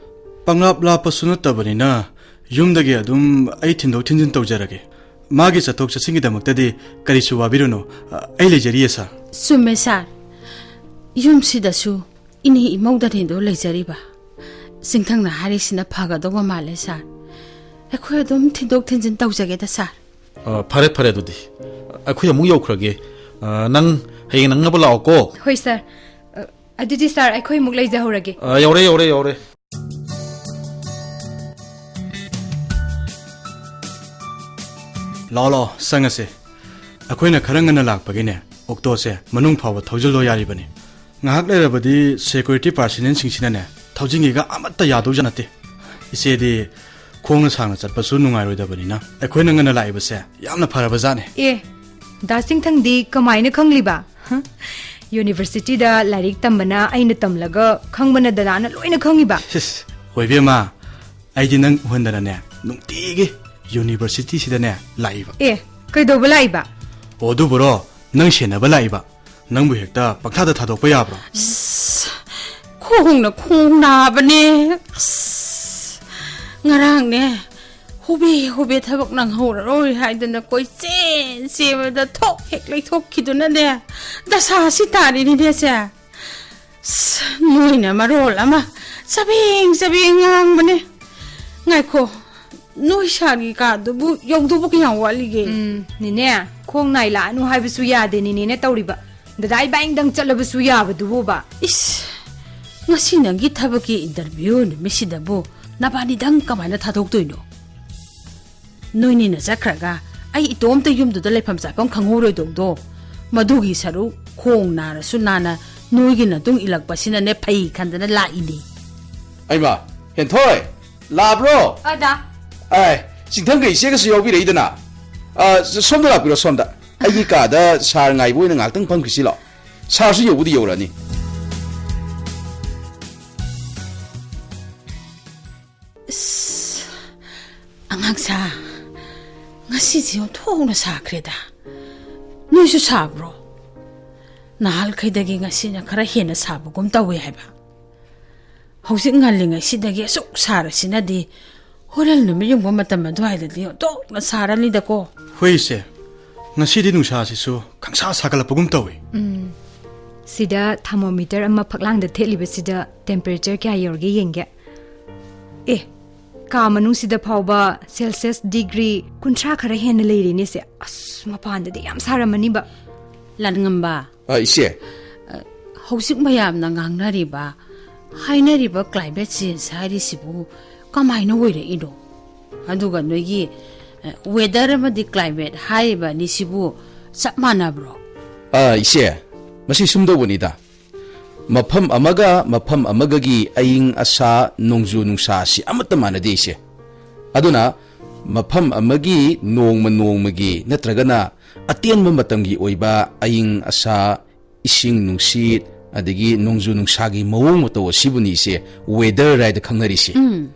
ꯄꯪꯂꯥꯞ ꯂꯥꯞꯄꯁꯨ ꯅꯠꯇꯕꯅꯤꯅ, ꯌꯨꯝꯗꯒꯤ ꯑꯗꯨꯝ ꯑꯩ ꯊꯤꯟꯗꯣꯛ ꯊꯤꯟꯖꯤꯟ ꯇꯧꯖꯔꯒꯦ꯫ ꯃꯥꯒꯤ ꯆꯠꯊꯣꯛ ꯆꯠꯁꯤꯟꯒꯤꯗꯃꯛꯇꯗꯤ ꯀꯔꯤꯁꯨ ꯋꯥꯕꯤꯔꯨꯅꯨ, ꯑ, ꯑꯩ ꯂꯩꯖꯔꯤꯌꯦ, ꯁꯥꯔ꯫ ꯆꯨꯝꯃꯦ, ꯁꯥꯔ꯫ ꯌꯨꯝꯁꯤꯗꯁꯨ ꯏꯅꯦ ꯏꯃꯧꯗꯅꯤꯗꯣ ꯂꯩꯖꯔꯤꯕ꯫ ꯆꯤꯡꯊꯪꯅ ꯍꯥꯏꯔꯤꯁꯤꯅ ꯐꯒꯗꯧꯕ ꯃꯥꯜꯂꯦ, ꯁꯥꯔ꯫ ꯑꯩꯈꯣꯏ ꯑꯗꯨꯝ ꯊꯤꯟꯗꯣꯛ ꯊꯤꯟꯖꯤꯟ ꯇꯧꯖꯒꯦꯗ, ꯁꯥꯔ꯫ ꯑ, ꯐꯔꯦ, ꯐꯔꯦ, ꯑꯗꯨꯗꯤ꯫ ꯑꯩꯈꯣꯏ ꯑꯃꯨꯛ ꯌꯧꯈ꯭ꯔꯒꯦ꯫ ꯑ, ꯅꯪ ꯍꯌꯦꯡ ꯅꯪꯅꯕ ꯂꯥꯛꯑꯣꯀꯣ꯫ ꯍꯣꯏ, ꯁꯥꯔ꯫ ꯑ, ꯑꯗꯨꯗꯤ, ꯁꯥꯔ, ꯑꯩꯈꯣꯏ ꯑꯃꯨꯛ ꯂꯩꯖꯍꯧꯔꯒꯦ꯫ ꯑ, ꯌꯧꯔꯦ, ꯌꯧꯔꯦ, ꯌꯧꯔꯦ꯫ ꯂꯥꯛꯑꯣ, ꯂꯥꯛꯑꯣ, ꯆꯪꯉꯁꯦ꯫ ꯑꯩꯈꯣꯏꯅ ꯈꯔ ꯉꯟꯅ ꯂꯥꯛꯄꯒꯤꯅꯦ, ꯑꯣꯛꯇꯣꯁꯦ ꯃꯅꯨꯡ ꯐꯥꯎꯕ ꯊꯧꯖꯤꯜꯂꯣ ꯌꯥꯔꯤꯕꯅꯤ꯫ ꯉꯥꯏꯍꯥꯛ ꯂꯩꯔꯕꯗꯤ ꯁꯦꯀ꯭ꯌꯨꯔꯤꯇꯤ ꯄꯥꯔꯁꯅꯦꯜꯁꯤꯡꯁꯤꯅꯅꯦ, ꯊꯧꯖꯤꯟꯒꯦꯒ ꯑꯃꯠꯇ ꯌꯥꯗꯧꯖꯥꯠ ꯅꯠꯇꯦ꯫ ꯏꯆꯦꯗꯤ ꯈꯣꯡꯅ ꯁꯥꯡꯅ ꯆꯠꯄꯁꯨ ꯅꯨꯡꯉꯥꯏꯔꯣꯏꯗꯕꯅꯤꯅ, ꯑꯩꯈꯣꯏꯅ ꯉꯟꯅ ꯂꯥꯛꯏꯕꯁꯦ ꯌꯥꯝꯅ ꯐꯔꯕꯖꯥꯠꯅꯤ꯫ ꯑꯦ, ꯗꯥ ꯆꯤꯡꯊꯪꯗꯤ ꯀꯃꯥꯏꯅ ꯈꯪꯂꯤꯕ? ꯍ? ꯌꯨꯅꯤꯚꯔꯁꯤꯇꯤꯗ ꯂꯥꯏꯔꯤꯛ ꯇꯝꯕꯅ ꯑꯩꯅ ꯇꯝꯂꯒ ꯈꯪꯕꯅ ꯗꯗꯥꯅ ꯂꯣꯏꯅ ꯈꯪꯉꯤꯕ? ꯁꯤꯁ, ꯍꯣꯏ ꯏꯕꯦꯝꯃ, ꯑꯩꯗꯤ ꯅꯪ ꯎꯍꯟꯗꯅꯅꯦ, ꯅꯨꯡꯇꯤꯒꯤ ꯌꯨꯅꯤꯚꯔꯁꯤꯇꯤꯁꯤꯗꯅꯦ ꯂꯥꯛꯏꯕ꯫ ꯑꯦ, ꯀꯩꯗꯧꯕ ꯂꯥꯛꯏꯕ? ꯑꯣ, ꯑꯗꯨꯕꯨꯔꯣ, ꯅꯪ ꯁꯦꯟꯅꯕ ꯂꯥꯛꯏꯕ꯫ ꯅꯪꯕꯨ ꯍꯦꯛꯇ ꯄꯪꯊꯥꯗ ꯊꯥꯗꯣꯛꯄ ꯌꯥꯕ꯭ꯔꯣ? ꯑꯁ, ꯈꯣꯡꯅ ꯈꯣꯡ ꯅꯥꯕꯅꯦ꯫ ꯑꯁ, ꯉꯔꯥꯡꯅꯦ, ꯍꯣꯕꯦ ꯍꯣꯕꯦ ꯊꯕꯛ ꯅꯪꯍꯧꯔꯔꯣꯏ ꯍꯥꯏꯗꯅ ꯀꯣꯏꯆꯦꯟ ꯆꯦꯟꯕꯗ ꯊꯣꯛ ꯍꯦꯛ ꯂꯩꯊꯣꯛꯈꯤꯗꯨꯅꯅꯦ, ꯗꯁꯥꯁꯤ ꯇꯥꯔꯤꯅꯤꯅꯦ ꯁꯦ꯫ ꯑꯁ, ꯅꯣꯏꯅ ꯃꯔꯣꯜ ꯑꯃ ꯆꯕꯦꯡ ꯆꯕꯦꯡ ꯉꯥꯡꯕꯅꯦ꯫ ꯉꯥꯏꯈꯣ, ꯅꯣꯏ ꯁꯥꯔꯒꯤ ꯀꯥꯗꯨꯕꯨ ꯌꯧꯗꯧꯕ ꯀꯌꯥꯝ ꯋꯥꯠꯂꯤꯒꯦ? ꯎꯝ, ꯅꯦꯅꯦ, ꯈꯣꯡ ꯅꯥꯏ ꯂꯥꯛꯑꯅꯨ ꯍꯥꯏꯕꯁꯨ ꯌꯥꯗꯦ, ꯅꯦꯅꯦꯅ ꯇꯧꯔꯤꯕ꯫ ꯗꯗꯥ ꯏꯕꯥꯏꯅꯤꯗꯪ ꯆꯠꯂꯕꯁꯨ ꯌꯥꯕꯗꯨꯕꯨꯕ꯫ ꯏꯁ, ꯉꯁꯤ ꯅꯪꯒꯤ ꯊꯕꯛꯀꯤ ꯏꯟꯇꯔꯚꯤꯌꯨ ꯅꯨꯃꯤꯠꯁꯤꯗꯕꯨ ꯅꯕꯥꯅꯤꯗꯪ ꯀꯃꯥꯏꯅ ꯊꯥꯗꯣꯛꯇꯣꯏꯅꯣ? ꯅꯣꯏꯅꯤꯅ ꯆꯠꯈ꯭ꯔꯒ ꯑꯩ ꯏꯇꯣꯝꯇ ꯌꯨꯝꯗꯨꯗ ꯂꯩꯐꯝ ꯆꯥꯐꯝ ꯈꯪꯍꯧꯔꯣꯏꯗꯧꯗꯣ꯫ ꯃꯗꯨꯒꯤ ꯁꯔꯨꯛ ꯈꯣꯡ ꯅꯥꯔꯁꯨ ꯅꯥꯅ ꯅꯣꯏꯒꯤ ꯅꯇꯨꯡ ꯏꯜꯂꯛꯄꯁꯤꯅꯅꯦ ꯐꯩ ꯈꯟꯗꯅ ꯂꯥꯛꯏꯅꯤ꯫ ꯑꯩꯃ, ꯍꯦꯟꯊꯣꯏ, ꯂꯥꯛꯑꯕ꯭ꯔꯣ? ꯑꯗꯥ꯫ ꯑꯦ, ꯆꯤꯡꯊꯪꯒ ꯏꯆꯦꯒꯁꯨ ꯌꯥꯎꯕꯤꯔꯛꯏꯗꯅ꯫ ꯑ, ꯁꯣꯝꯗ ꯂꯥꯛꯄꯤꯔꯣ, ꯁꯣꯝꯗ꯫ ꯑꯩꯒꯤ ꯀꯥꯗ ꯁꯥꯔ ꯉꯥꯏꯕ ꯑꯣꯏꯅ ꯉꯥꯏꯍꯥꯛꯇꯪ ꯐꯝꯈꯤꯁꯤ ꯂꯥꯛꯑꯣ꯫ ꯁꯥꯔꯁꯨ ꯌꯧꯕꯨꯗꯤ ꯌꯧꯔꯛꯑꯅꯤ꯫ ꯑꯁ, ꯑꯉꯥꯡꯁꯥ, ꯉꯁꯤꯁꯦ ꯑꯣꯟꯊꯣꯛꯅ ꯁꯥꯈ꯭ꯔꯦꯗ꯫ ꯅꯣꯏꯁꯨ ꯁꯥꯕ꯭ꯔꯣ? ꯅꯍꯥꯟꯈꯩꯗꯒꯤ ꯉꯁꯤꯅ ꯈꯔ ꯍꯦꯟꯅ ꯁꯥꯕꯒꯨꯝ ꯇꯧꯋꯦ ꯍꯥꯏꯕ꯫ ꯍꯧꯖꯤꯛ ꯉꯜꯂꯤꯉꯩꯁꯤꯗꯒꯤ ꯑꯁꯨꯛ ꯁꯥꯔꯁꯤꯅꯗꯤ ꯍꯣꯔꯦꯟ ꯅꯨꯃꯤꯠ ꯌꯨꯡꯕ ꯃꯇꯝ ꯑꯗꯨꯋꯥꯏꯗꯗꯤ ꯑꯣꯟꯊꯣꯛꯅ ꯁꯥꯔꯅꯤꯗꯀꯣ꯫ ꯍꯣꯏ ꯏꯆꯦ, ꯉꯁꯤꯗꯤ ꯅꯨꯡꯁꯥꯁꯤꯁꯨ ꯈꯪꯁꯥ ꯁꯥꯒꯠꯂꯛꯄꯒꯨꯝ ꯇꯧꯏ꯫ ꯎꯝ, ꯁꯤꯗ ꯊꯔꯃꯣꯃꯤꯇꯔ ꯑꯃ ꯐꯛꯂꯥꯡꯗ ꯊꯦꯠꯂꯤꯕꯁꯤꯗ ꯇꯦꯝꯄꯔꯦꯆꯔ ꯀꯌꯥ ꯌꯧꯔꯒꯦ ꯌꯦꯡꯒꯦ꯫ ꯑꯦ, ꯀꯥ ꯃꯅꯨꯡꯁꯤꯗ ꯐꯥꯎꯕ ꯁꯦꯜꯁꯤꯌꯁ ꯗꯤꯒ꯭ꯔꯤ ꯀꯨꯟꯊ꯭ꯔꯥ ꯈꯔ ꯍꯦꯟꯅ ꯂꯩꯔꯤꯅꯦ ꯁꯦ꯫ ꯑꯁ, ꯃꯄꯥꯟꯗꯗꯤ ꯌꯥꯝ ꯁꯥꯔꯝꯃꯅꯤꯕ꯫ ꯂꯥꯟꯉꯝꯕ, ꯑ, ꯏꯆꯦ꯫ ꯍꯧꯖꯤꯛ ꯃꯌꯥꯝꯅ ꯉꯥꯡꯅꯔꯤꯕ, ꯍꯥꯏꯅꯔꯤꯕ ꯀ꯭ꯂꯥꯏꯃꯦꯠ ꯆꯦꯟꯖ ꯍꯥꯏꯔꯤꯁꯤꯕꯨ ꯀꯃꯥꯏꯅ ꯑꯣꯏꯔꯛꯏꯅꯣ? ꯑꯗꯨꯒ ꯅꯣꯏꯒꯤ, ꯑ, ꯋꯦꯗꯔ ꯑꯃꯗꯤ ꯀ꯭ꯂꯥꯏꯃꯦꯠ ꯍꯥꯏꯔꯤꯕ ꯑꯅꯤꯁꯤꯕꯨ ꯆꯞ ꯃꯥꯟꯅꯕ꯭ꯔꯣ? ꯑ, ꯏꯆꯦ, ꯃꯁꯤ ꯁꯨꯝ ꯇꯧꯕꯅꯤꯗ꯫ ꯃꯐꯝ ꯑꯃꯒ ꯃꯐꯝ ꯑꯃꯒꯒꯤ ꯑꯏꯪ ꯑꯁꯥ, ꯅꯣꯡꯖꯨ ꯅꯨꯡꯁꯥ ꯑꯁꯤ ꯑꯃꯠꯇ ꯃꯥꯟꯅꯗꯦ, ꯏꯆꯦ꯫ ꯑꯗꯨꯅ ꯃꯐꯝ ꯑꯃꯒꯤ ꯅꯣꯡꯃ ꯅꯣꯡꯃꯒꯤ ꯅꯠꯇ꯭ꯔꯒꯅ ꯑꯇꯦꯟꯕ ꯃꯇꯝꯒꯤ ꯑꯣꯏꯕ ꯑꯏꯪ ꯑꯁꯥ, ꯏꯁꯤꯡ ꯅꯨꯡꯁꯤꯠ, ꯑꯗꯒꯤ ꯅꯣꯡꯖꯨ ꯅꯨꯡꯁꯥꯒꯤ ꯃꯑꯣꯡ ꯃꯇꯧ ꯑꯁꯤꯕꯨꯅꯤ, ꯏꯆꯦ, ꯋꯦꯗꯔ ꯍꯥꯏꯗ ꯈꯪꯅꯔꯤꯁꯦ꯫ ꯎꯝ꯫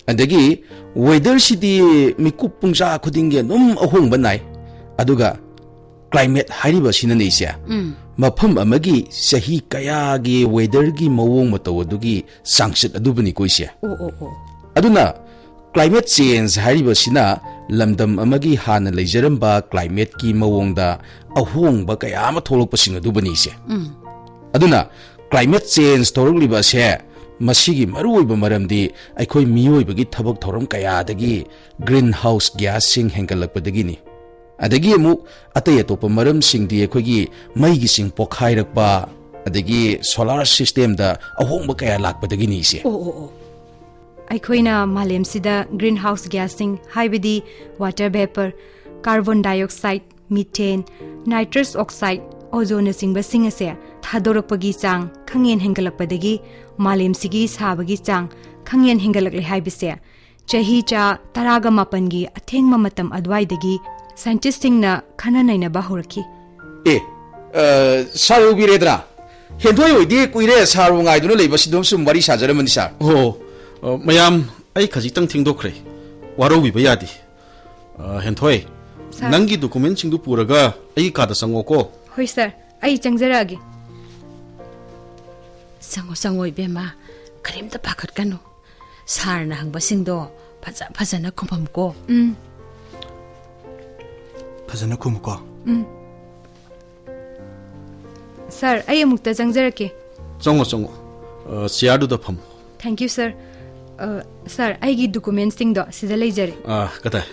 ꯑꯗꯒꯤ ꯋꯦꯗꯔꯁꯤꯗꯤ ꯃꯤꯀꯨꯞ ꯄꯨꯡꯖꯥ ꯈꯨꯗꯤꯡꯒꯤ ꯑꯗꯨꯝ ꯑꯍꯣꯡꯕ ꯅꯥꯏ꯫ ꯑꯗꯨꯒ ꯀ꯭ꯂꯥꯏꯃꯦꯠ ꯍꯥꯏꯔꯤꯕ ꯑꯁꯤꯅꯅꯦ, ꯏꯆꯦ, ꯎꯝ꯫ ꯃꯐꯝ ꯑꯃꯒꯤ ꯆꯍꯤ ꯀꯌꯥꯒꯤ ꯋꯦꯗꯔꯒꯤ ꯃꯑꯣꯡ ꯃꯇꯧ ꯑꯗꯨꯒꯤ ꯆꯥꯡꯆꯠ ꯑꯗꯨꯕꯨꯅꯤꯀꯣ, ꯏꯆꯦ꯫ ꯑꯣ, ꯑꯣ, ꯑꯣ꯫ ꯑꯗꯨꯅ ꯀ꯭ꯂꯥꯏꯃꯦꯠ ꯆꯦꯟꯖ ꯍꯥꯏꯔꯤꯕꯁꯤꯅ ꯂꯝꯗꯝ ꯑꯃꯒꯤ ꯍꯥꯟꯅ ꯂꯩꯖꯔꯝꯕ ꯀ꯭ꯂꯥꯏꯃꯦꯠꯀꯤ ꯃꯑꯣꯡꯗ ꯑꯍꯣꯡꯕ ꯀꯌꯥ ꯑꯃ ꯊꯣꯛꯂꯛꯄꯁꯤꯡ ꯑꯗꯨꯕꯨꯅꯤ, ꯏꯆꯦ꯫ ꯎꯝ꯫ ꯑꯗꯨꯅ ꯀ꯭ꯂꯥꯏꯃꯦꯠ ꯆꯦꯟꯖ ꯇꯧꯔꯛꯂꯤꯕ ꯑꯁꯦ, ꯃꯁꯤꯒꯤ ꯃꯔꯨꯑꯣꯏꯕ ꯃꯔꯝꯗꯤ ꯑꯩꯈꯣꯏ ꯃꯤꯑꯣꯏꯕꯒꯤ ꯊꯕꯛ ꯊꯧꯔꯝ ꯀꯌꯥꯗꯒꯤ ꯒ꯭ꯔꯤꯟ ꯍꯥꯎꯁ ꯒ꯭ꯌꯥꯁꯁꯤꯡ ꯍꯦꯟꯒꯠꯂꯛꯄꯗꯒꯤꯅꯤ꯫ ꯑꯗꯒꯤ ꯑꯃꯨꯛ ꯑꯇꯩ ꯑꯇꯣꯞꯄ ꯃꯔꯝꯁꯤꯡꯗꯤ ꯑꯩꯈꯣꯏꯒꯤ ꯃꯩꯒꯤ ꯆꯤꯡ ꯄꯣꯛꯈꯥꯏꯔꯛꯄ, ꯑꯗꯒꯤ ꯁꯣꯂꯥꯔ ꯁꯤꯁꯇꯦꯝꯗ ꯑꯍꯣꯡꯕ ꯀꯌꯥ ꯂꯥꯛꯄꯗꯒꯤꯅꯤ, ꯏꯆꯦ꯫ ꯑꯣ, ꯑꯣ, ꯑꯣ꯫ ꯑꯩꯈꯣꯏꯅ ꯃꯥꯂꯦꯝꯁꯤꯗ ꯒ꯭ꯔꯤꯟ ꯍꯥꯎꯁ ꯒ꯭ꯌꯥꯁꯁꯤꯡ, ꯍꯥꯏꯕꯗꯤ water vapour, carbon dioxide, methane, nitrous oxide, ꯑꯣꯖꯣꯟꯅꯆꯤꯡꯕꯁꯤꯡ ꯑꯁꯦ ꯊꯥꯗꯣꯔꯛꯄꯒꯤ ꯆꯥꯡ ꯈꯪꯍꯦꯟ ꯍꯦꯟꯒꯠꯂꯛꯄꯗꯒꯤ ꯃꯥꯂꯦꯝꯁꯤꯒꯤ ꯁꯥꯕꯒꯤ ꯆꯥꯡ ꯈꯪꯍꯦꯟ ꯍꯦꯟꯒꯠꯂꯛꯂꯦ ꯍꯥꯏꯕꯁꯦ ꯆꯍꯤ ꯆꯥ ꯇꯔꯥꯒ ꯃꯥꯄꯟꯒꯤ ꯑꯊꯦꯡꯕ ꯃꯇꯝ ꯑꯗꯨꯋꯥꯏꯗꯒꯤ ꯁꯥꯏꯟꯇꯤꯁꯁꯤꯡꯅ ꯈꯟꯅ ꯅꯩꯅꯕ ꯍꯧꯔꯛꯈꯤ꯫ ꯑꯦ, ꯑ, ꯁꯥꯔ ꯎꯕꯤꯔꯦꯗ꯭ꯔꯥ? ꯍꯦꯟꯊꯣꯏ ꯍꯣꯏꯗꯤ ꯀꯨꯏꯔꯦ ꯁꯥꯔꯕꯨ ꯉꯥꯏꯗꯨꯅ ꯂꯩꯕ, ꯁꯤꯗ ꯁꯨꯝ ꯋꯥꯔꯤ ꯁꯥꯖꯔꯝꯕꯅꯤ, ꯁꯥꯔ꯫ ꯑꯣ, ꯑ, ꯃꯌꯥꯝ, ꯑꯩ ꯈꯖꯤꯛꯇꯪ ꯊꯦꯡꯗꯣꯛꯈ꯭ꯔꯦ꯫ ꯋꯥꯔꯧꯕꯤꯕ ꯌꯥꯗꯦ꯫ ꯑ, ꯍꯦꯟꯊꯣꯏ, ꯁꯥꯔ꯫ ꯅꯪꯒꯤ ꯗꯣꯀꯨꯃꯦꯟꯁꯤꯡꯗꯨ ꯄꯨꯔꯒ ꯑꯩꯒꯤ ꯀꯥꯗ ꯆꯪꯉꯣꯀꯣ꯫ ꯍꯣꯏ, ꯁꯥꯔ꯫ ꯑꯩ ꯆꯪꯖꯔꯛꯑꯒꯦ꯫ ꯆꯪꯉꯣ, ꯆꯪꯉꯣ, ꯏꯕꯦꯝꯃ꯫ ꯀꯔꯤꯝꯇ ꯄꯥꯈꯠꯀꯅꯨ꯫ ꯁꯥꯔꯅ ꯍꯪꯕꯁꯤꯡꯗꯣ ꯐꯖ ꯐꯖꯅ ꯈꯨꯝꯃꯝꯀꯣ꯫ ꯎꯝ꯫ ꯐꯖꯅ ꯈꯨꯝꯃꯨꯀꯣ꯫ ꯎꯝ꯫ ꯁꯥꯔ, ꯑꯩ ꯑꯃꯨꯛꯇ ꯆꯪꯖꯔꯛꯀꯦ꯫ ꯆꯪꯉꯣ, ꯆꯪꯉꯣ꯫ ꯑ, ꯆꯤꯌꯥꯔꯗꯨꯗ ꯐꯝꯃꯣ꯫ Thank you, ꯁꯥꯔ꯫ ꯑ, ꯁꯥꯔ, ꯑꯩꯒꯤ ꯗꯣꯀꯨꯃꯦꯟꯁꯤꯡꯗꯣ ꯁꯤꯗ ꯂꯩꯖꯔꯦ꯫ ꯑꯥ, ꯀꯗꯥꯏ?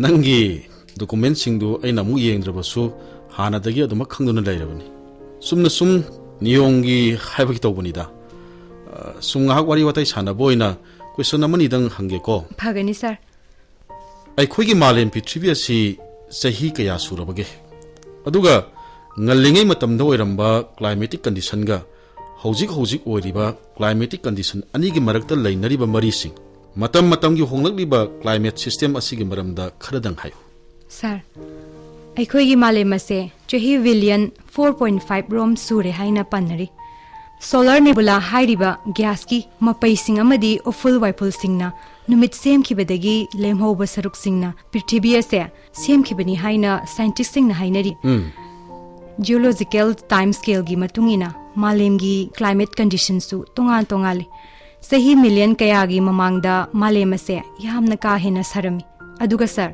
ꯅꯪꯒꯤ ꯗꯣꯀꯨꯃꯦꯟꯁꯤꯡꯗꯨ ꯑꯩꯅ ꯑꯃꯨꯛ ꯌꯦꯡꯗ꯭ꯔꯕꯁꯨ ꯍꯥꯟꯅꯗꯒꯤ ꯑꯗꯨꯃꯛ ꯈꯪꯗꯨꯅ ꯂꯩꯔꯕꯅꯤ꯫ ꯆꯨꯝꯅ ꯁꯨꯝ ꯅꯤꯌꯣꯝꯒꯤ ꯍꯥꯏꯕꯒꯤ ꯇꯧꯕꯅꯤꯗ꯫ ꯑ, ꯁꯨꯝ ꯉꯥꯏꯍꯥꯛ ꯋꯥꯔꯤ ꯋꯥꯇꯥꯏ ꯁꯥꯟꯅꯕ ꯑꯣꯏꯅ ꯀꯣꯏꯁꯟ ꯑꯃꯅꯤꯗꯪ ꯍꯪꯒꯦꯀꯣ꯫ ꯐꯒꯅꯤ, ꯁꯥꯔ꯫ ꯑꯩꯈꯣꯏꯒꯤ ꯃꯥꯂꯦꯝ ꯄ꯭ꯔꯤꯊꯤꯕꯤ ꯑꯁꯤ ꯆꯍꯤ ꯀꯌꯥ ꯁꯨꯔꯕꯒꯦ? ꯑꯗꯨꯒ ꯉꯜꯂꯤꯉꯩ ꯃꯇꯝꯗ ꯑꯣꯏꯔꯝꯕ ꯀ꯭ꯂꯥꯏꯃꯦꯇꯤꯛ ꯀꯟꯗꯤꯁꯟꯒ ꯍꯧꯖꯤꯛ ꯍꯧꯖꯤꯛ ꯑꯣꯏꯔꯤꯕ ꯀ꯭ꯂꯥꯏꯃꯦꯇꯤꯛ ꯀꯟꯗꯤꯁꯟ ꯑꯅꯤꯒꯤ ꯃꯔꯛꯇ ꯂꯩꯅꯔꯤꯕ ꯃꯔꯤꯁꯤꯡ, ꯃꯇꯝ ꯃꯇꯝꯒꯤ ꯍꯣꯡꯂꯛꯂꯤꯕ ꯀ꯭ꯂꯥꯏꯃꯦꯠ ꯁꯤꯁꯇꯦꯝ ꯑꯁꯤꯒꯤ ꯃꯔꯝꯗ ꯈꯔꯗꯪ ꯍꯥꯏꯌꯨ꯫ ꯁꯥꯔ, ꯑꯩꯈꯣꯏꯒꯤ ꯃꯥꯂꯦꯝ ꯑꯁꯦ ꯆꯍꯤ ꯕꯤꯂꯤꯌꯟ ꯐꯣꯔ ꯄꯣꯏꯟ ꯐꯥꯏꯚ ꯔꯣꯝ ꯁꯨꯔꯦ ꯍꯥꯏꯅ ꯄꯥꯅꯔꯤ꯫ ꯁꯣꯂꯔ ꯅꯦꯕꯨꯂꯥ ꯍꯥꯏꯔꯤꯕ ꯒ꯭ꯌꯥꯁꯀꯤ ꯃꯄꯩꯁꯤꯡ ꯑꯃꯗꯤ ꯎꯐꯨꯜ ꯋꯥꯏꯐꯨꯜꯁꯤꯡꯅ ꯅꯨꯃꯤꯠ ꯁꯦꯝꯈꯤꯕꯗꯒꯤ ꯂꯦꯝꯍꯧꯕ ꯁꯔꯨꯛꯁꯤꯡꯅ ꯄ꯭ꯔꯤꯊꯤꯕꯤ ꯑꯁꯦ ꯁꯦꯝꯈꯤꯕꯅꯤ ꯍꯥꯏꯅ ꯁꯥꯏꯟꯇꯤꯁꯁꯤꯡꯅ ꯍꯥꯏꯅꯔꯤ꯫ ꯎꯝ꯫ ꯖꯤꯑꯣꯂꯣꯖꯤꯀꯦꯜ ꯇꯥꯏꯝ ꯁ꯭ꯀꯦꯜꯒꯤ ꯃꯇꯨꯡ ꯏꯟꯅ ꯃꯥꯂꯦꯝꯒꯤ ꯀ꯭ꯂꯥꯏꯃꯦꯠ ꯀꯟꯗꯤꯁꯟꯁꯨ ꯇꯣꯉꯥꯟ ꯇꯣꯉꯥꯜꯂꯤ꯫ ꯆꯍꯤ ꯃꯤꯂꯤꯌꯟ ꯀꯌꯥꯒꯤ ꯃꯃꯥꯡꯗ ꯃꯥꯂꯦꯝ ꯑꯁꯦ ꯌꯥꯝꯅ ꯀꯥ ꯍꯦꯟꯅ ꯁꯥꯔꯝꯃꯤ꯫ ꯑꯗꯨꯒ ꯁꯥꯔ,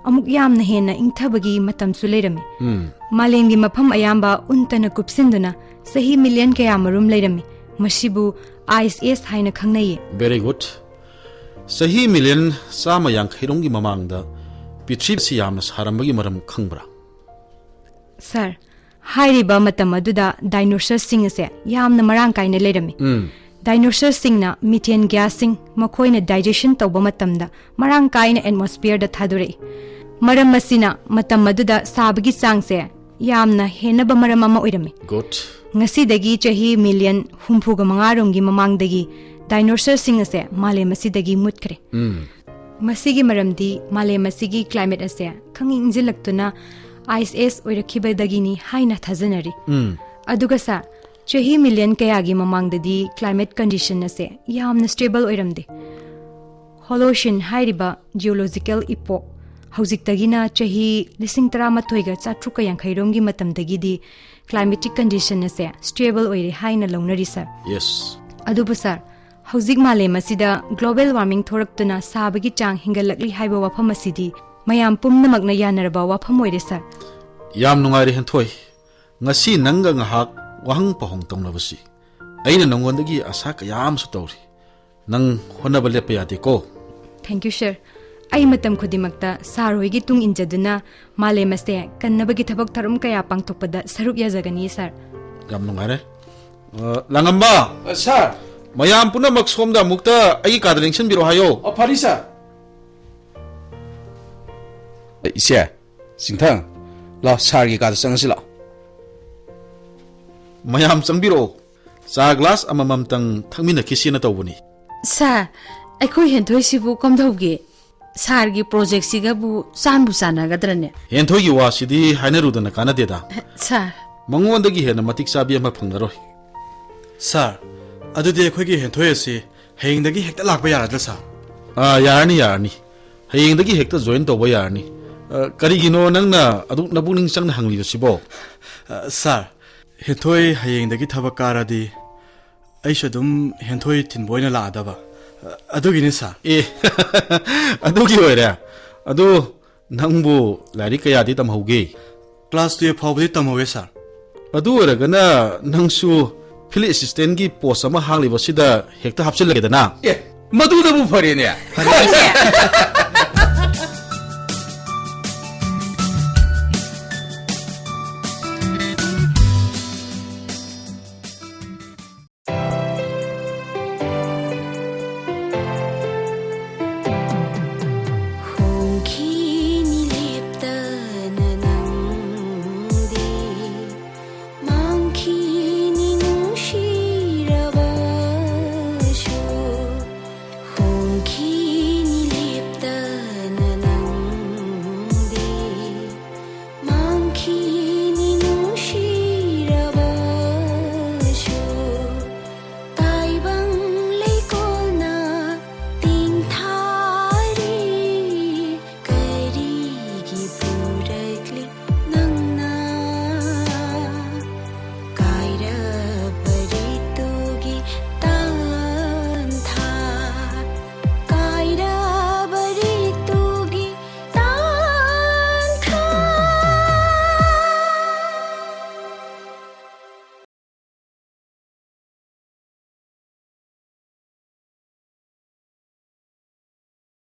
ꯑꯃꯨꯛ ꯌꯥꯝꯅ ꯍꯦꯟꯅ ꯏꯪꯊꯕꯒꯤ ꯃꯇꯝꯁꯨ ꯂꯩꯔꯝꯃꯤ꯫ ꯎꯝ꯫ ꯃꯥꯂꯦꯝꯒꯤ ꯃꯐꯝ ꯑꯌꯥꯝꯕ ꯎꯟꯇꯅ ꯀꯨꯞꯁꯤꯟꯗꯨꯅ ꯆꯍꯤ ꯃꯤꯂꯤꯌꯟ ꯀꯌꯥꯃꯔꯨꯝ ꯂꯩꯔꯝꯃꯤ꯫ ꯃꯁꯤꯕꯨ ꯑꯥꯏꯁ ꯑꯦꯖ ꯍꯥꯏꯅ ꯈꯪꯅꯩꯌꯦ꯫ Very good. ꯆꯍꯤ ꯃꯤꯂꯤꯌꯟ ꯆꯥꯝꯃ ꯌꯥꯡꯈꯩꯔꯣꯝꯒꯤ ꯃꯃꯥꯡꯗ ꯄ꯭ꯔꯤꯊꯤꯕꯤꯁꯤ ꯌꯥꯝꯅ ꯁꯥꯔꯝꯕꯒꯤ ꯃꯔꯝ ꯈꯪꯕ꯭ꯔꯥ? ꯁꯥꯔ, ꯍꯥꯏꯔꯤꯕ ꯃꯇꯝ ꯑꯗꯨꯗ ꯗꯥꯏꯅꯣꯁꯔꯁꯤꯡ ꯑꯁꯦ ꯌꯥꯝꯅ ꯃꯔꯥꯡ ꯀꯥꯏꯅ ꯂꯩꯔꯝꯃꯤ꯫ ꯎꯝ꯫ ꯗꯥꯏꯅꯣꯁꯔꯁꯤꯡꯅ ꯃꯤꯊꯦꯟ ꯒ꯭ꯌꯥꯁꯁꯤꯡ ꯃꯈꯣꯏꯅ ꯗꯥꯏꯖꯦꯁꯟ ꯇꯧꯕ ꯃꯇꯝꯗ ꯃꯔꯥꯡ ꯀꯥꯏꯅ ꯑꯦꯠꯃꯣꯁꯐꯤꯌꯔꯗ ꯊꯥꯗꯣꯔꯛꯏ꯫ ꯃꯔꯝ ꯑꯁꯤꯅ ꯃꯇꯝ ꯑꯗꯨꯗ ꯁꯥꯕꯒꯤ ꯆꯥꯡꯁꯦ ꯌꯥꯝꯅ ꯍꯦꯟꯅꯕ ꯃꯔꯝ ꯑꯃ ꯑꯣꯏꯔꯝꯃꯤ꯫ ꯒꯨꯗ꯫ ꯉꯁꯤꯗꯒꯤ ꯆꯍꯤ ꯃꯤꯂꯤꯌꯟ ꯍꯨꯝꯐꯨꯒ ꯃꯉꯥ ꯔꯣꯝꯒꯤ ꯃꯃꯥꯡꯗꯒꯤ ꯗꯥꯏꯅꯣꯁꯔꯁꯤꯡ ꯑꯁꯦ ꯃꯥꯂꯦꯝ ꯑꯁꯤꯗꯒꯤ ꯃꯨꯠꯈ꯭ꯔꯦ꯫ ꯎꯝ꯫ ꯃꯁꯤꯒꯤ ꯃꯔꯝꯗꯤ ꯃꯥꯂꯦꯝ ꯑꯁꯤꯒꯤ ꯀ꯭ꯂꯥꯏꯃꯦꯠ ꯑꯁꯦ ꯈꯪꯏꯪ ꯏꯪꯁꯤꯜꯂꯛꯇꯨꯅ ꯑꯥꯏꯁ ꯑꯦꯖ ꯑꯣꯏꯔꯛꯈꯤꯕꯗꯒꯤꯅꯤ ꯍꯥꯏꯅ ꯊꯥꯖꯅꯔꯤ꯫ ꯎꯝ꯫ ꯑꯗꯨꯒ ꯁꯥꯔ, ꯆꯍꯤ ꯃꯤꯂꯤꯌꯟ ꯀꯌꯥꯒꯤ ꯃꯃꯥꯡꯗꯗꯤ ꯀ꯭ꯂꯥꯏꯃꯦꯠ ꯀꯟꯗꯤꯁꯟ ꯑꯁꯦ ꯌꯥꯝꯅ ꯁ꯭ꯇꯦꯕꯜ ꯑꯣꯏꯔꯝꯗꯦ꯫ ꯍꯣꯂꯣꯁꯤꯟ ꯍꯥꯏꯔꯤꯕ ꯖꯤꯑꯣꯂꯣꯖꯤꯀꯦꯜ ꯏꯄꯣꯛ, ꯍꯧꯖꯤꯛꯇꯒꯤꯅ ꯆꯍꯤ ꯂꯤꯁꯤꯡ ꯇꯔꯥꯃꯥꯊꯣꯏꯒ ꯆꯥꯇ꯭ꯔꯨꯛꯀ ꯌꯥꯡꯈꯩꯔꯣꯝꯒꯤ ꯃꯇꯝꯗꯒꯤꯗꯤ ꯀ꯭ꯂꯥꯏꯃꯦꯇꯤꯛ ꯀꯟꯗꯤꯁꯟ ꯑꯁꯦ ꯁ꯭ꯇꯦꯕꯜ ꯑꯣꯏꯔꯦ ꯍꯥꯏꯅ ꯂꯧꯅꯔꯤ ꯁꯥꯔ꯫ ꯌꯦꯁ꯫ ꯑꯗꯨꯕꯨ ꯁꯥꯔ, ꯍꯧꯖꯤꯛ ꯃꯥꯂꯦꯝ ꯑꯁꯤꯗ ꯒ꯭ꯂꯣꯕꯦꯜ ꯋꯥꯔꯃꯤꯡ ꯊꯣꯔꯛꯇꯨꯅ ꯁꯥꯕꯒꯤ ꯆꯥꯡ ꯍꯦꯟꯒꯠꯂꯛꯂꯤ ꯍꯥꯏꯕ ꯋꯥꯐꯝ ꯑꯁꯤꯗꯤ ꯃꯌꯥꯝ ꯄꯨꯝꯅꯃꯛꯅ ꯌꯥꯅꯔꯕ ꯋꯥꯐꯝ ꯑꯣꯏꯔꯦ ꯁꯥꯔ꯫ ꯌꯥꯝ ꯅꯨꯡꯉꯥꯏꯔꯦ ꯍꯦꯟꯊꯣꯏ, ꯉꯁꯤ ꯅꯪꯒ ꯉꯥꯏꯍꯥꯛ ꯋꯥꯍꯪ ꯄꯥꯎꯍꯪ ꯇꯧꯅꯕꯁꯤ꯫ ꯑꯩꯅ ꯅꯪꯉꯣꯟꯗꯒꯤ ꯑꯁꯥ ꯀꯌꯥ ꯑꯃꯁꯨ ꯇꯧꯔꯤ꯫ ꯅꯪ ꯍꯣꯠꯅꯕ ꯂꯦꯞꯄ ꯌꯥꯗꯦꯀꯣ꯫ Thank you, sir. ꯑꯩ ꯃꯇꯝ ꯈꯨꯗꯤꯡꯃꯛꯇ ꯁꯥꯔ ꯍꯣꯏꯒꯤ ꯇꯨꯡ ꯏꯟꯖꯗꯨꯅ ꯃꯥꯂꯦꯝ ꯑꯁꯦ ꯀꯟꯅꯕꯒꯤ ꯊꯕꯛ ꯊꯧꯔꯝ ꯀꯌꯥ ꯄꯥꯡꯊꯣꯛꯄꯗ ꯁꯔꯨꯛ ꯌꯥꯖꯒꯅꯤ, ꯁꯥꯔ꯫ ꯌꯥꯝ ꯅꯨꯡꯉꯥꯏꯔꯦ꯫ ꯑ, ꯂꯥꯡꯉꯝꯕ! ꯑ, ꯁꯥꯔ꯫ ꯃꯌꯥꯝ ꯄꯨꯝꯅꯃꯛ ꯁꯣꯝꯗ ꯑꯃꯨꯛꯇ ꯑꯩꯒꯤ ꯀꯥꯗ ꯂꯦꯡꯁꯤꯟꯕꯤꯔꯣ ꯍꯥꯏꯌꯣ꯫ ꯑ, ꯐꯅꯤ, ꯁꯥꯔ꯫ ꯏꯆꯦ, ꯆꯤꯡꯊꯪ, ꯂꯥꯎ, ꯁꯥꯔꯒꯤ ꯀꯥꯗ ꯆꯪꯉꯁꯤ ꯂꯥꯎ꯫ ꯃꯌꯥꯝ ꯆꯪꯕꯤꯔꯛꯑꯣ꯫ ꯆꯥ ꯒ꯭ꯂꯥꯁ ꯑꯃꯃꯝꯇꯪ ꯊꯛꯃꯤꯟꯅꯈꯤꯁꯦꯅ ꯇꯧꯕꯅꯤ꯫ ꯁꯥꯔ, ꯑꯩꯈꯣꯏ ꯍꯦꯟꯊꯣꯏꯁꯤꯕꯨ ꯀꯝꯗꯧꯒꯦ? ꯁꯥꯔꯒꯤ ꯄ꯭ꯔꯣꯖꯦꯛꯁꯤꯒꯕꯨ ꯆꯥꯟꯕꯨ ꯆꯥꯟꯅꯒꯗ꯭ꯔꯅꯦ? ꯍꯦꯟꯊꯣꯏꯒꯤ ꯋꯥꯁꯤꯗꯤ ꯍꯥꯏꯅꯔꯨꯗꯅ ꯀꯥꯟꯅꯗꯦꯗ꯫ ꯁꯥꯔ꯫ ꯃꯉꯣꯟꯗꯒꯤ ꯍꯦꯟꯅ ꯃꯇꯤꯛ ꯆꯥꯕꯤ ꯑꯃ ꯐꯪꯂꯔꯣꯏ꯫ ꯁꯥꯔ, ꯑꯗꯨꯗꯤ ꯑꯩꯈꯣꯏꯒꯤ ꯍꯦꯟꯊꯣꯏ ꯑꯁꯤ ꯍꯌꯦꯡꯗꯒꯤ ꯍꯦꯛꯇ ꯂꯥꯛꯄ ꯌꯥꯔꯗ꯭ꯔꯥ, ꯁꯥꯔ? ꯑꯥ, ꯌꯥꯔꯅꯤ, ꯌꯥꯔꯅꯤ꯫ ꯍꯌꯦꯡꯗꯒꯤ ꯍꯦꯛꯇ ꯖꯣꯏꯟ ꯇꯧꯕ ꯌꯥꯔꯅꯤ꯫ ꯑ, ꯀꯔꯤꯒꯤꯅꯣ ꯅꯪꯅ ꯑꯗꯨꯛ ꯅꯄꯨꯛꯅꯤꯡ ꯆꯪꯅ ꯍꯪꯂꯤꯕꯁꯤꯕꯣ? ꯑ, ꯁꯥꯔ, ꯍꯦꯟꯊꯣꯏ ꯍꯌꯦꯡꯗꯒꯤ ꯊꯕꯛ ꯀꯥꯔꯗꯤ ꯑꯩꯁꯨ ꯑꯗꯨꯝ ꯍꯦꯟꯊꯣꯏ ꯊꯤꯟꯕ ꯑꯣꯏꯅ ꯂꯥꯛꯑꯗꯕ꯫ ꯑ, ꯑꯗꯨꯒꯤꯅꯤ, ꯁꯥꯔ꯫ ꯑꯦ, ꯑꯗꯨꯒꯤ ꯑꯣꯏꯔꯦ꯫ ꯑꯗꯨ ꯅꯪꯕꯨ ꯂꯥꯏꯔꯤꯛ ꯀꯌꯥꯗꯤ ꯇꯝꯍꯧꯒꯦ? ꯀ꯭ꯂꯥꯁ ꯇꯨꯌꯦꯜꯐ ꯐꯥꯎꯕꯗꯤ ꯇꯝꯍꯧꯋꯦ, ꯁꯥꯔ꯫ ꯑꯗꯨ ꯑꯣꯏꯔꯒꯅ ꯅꯪꯁꯨ ꯐꯤꯜꯗ ꯑꯦꯁꯤꯁꯇꯦꯟꯒꯤ ꯄꯣꯁ ꯑꯃ ꯍꯥꯡꯂꯤꯕꯁꯤꯗ ꯍꯦꯛꯇ ꯍꯥꯞꯆꯤꯜꯂꯒꯦꯗꯅ꯫ ꯑꯦ, ꯃꯗꯨꯅꯕꯨ ꯐꯔꯦꯅꯦ꯫ ꯍꯣꯡꯈꯤꯅꯤ ꯂꯦꯞꯇꯅ ꯅꯪꯗꯤ, ꯃꯥꯡꯈꯤꯅꯤ ꯅꯨꯡꯁꯤꯔꯕꯁꯨ꯫ ꯍꯣꯡꯈꯤꯅꯤ ꯂꯦꯞꯇꯅ ꯅꯪꯗꯤ, ꯃꯥꯡꯈꯤ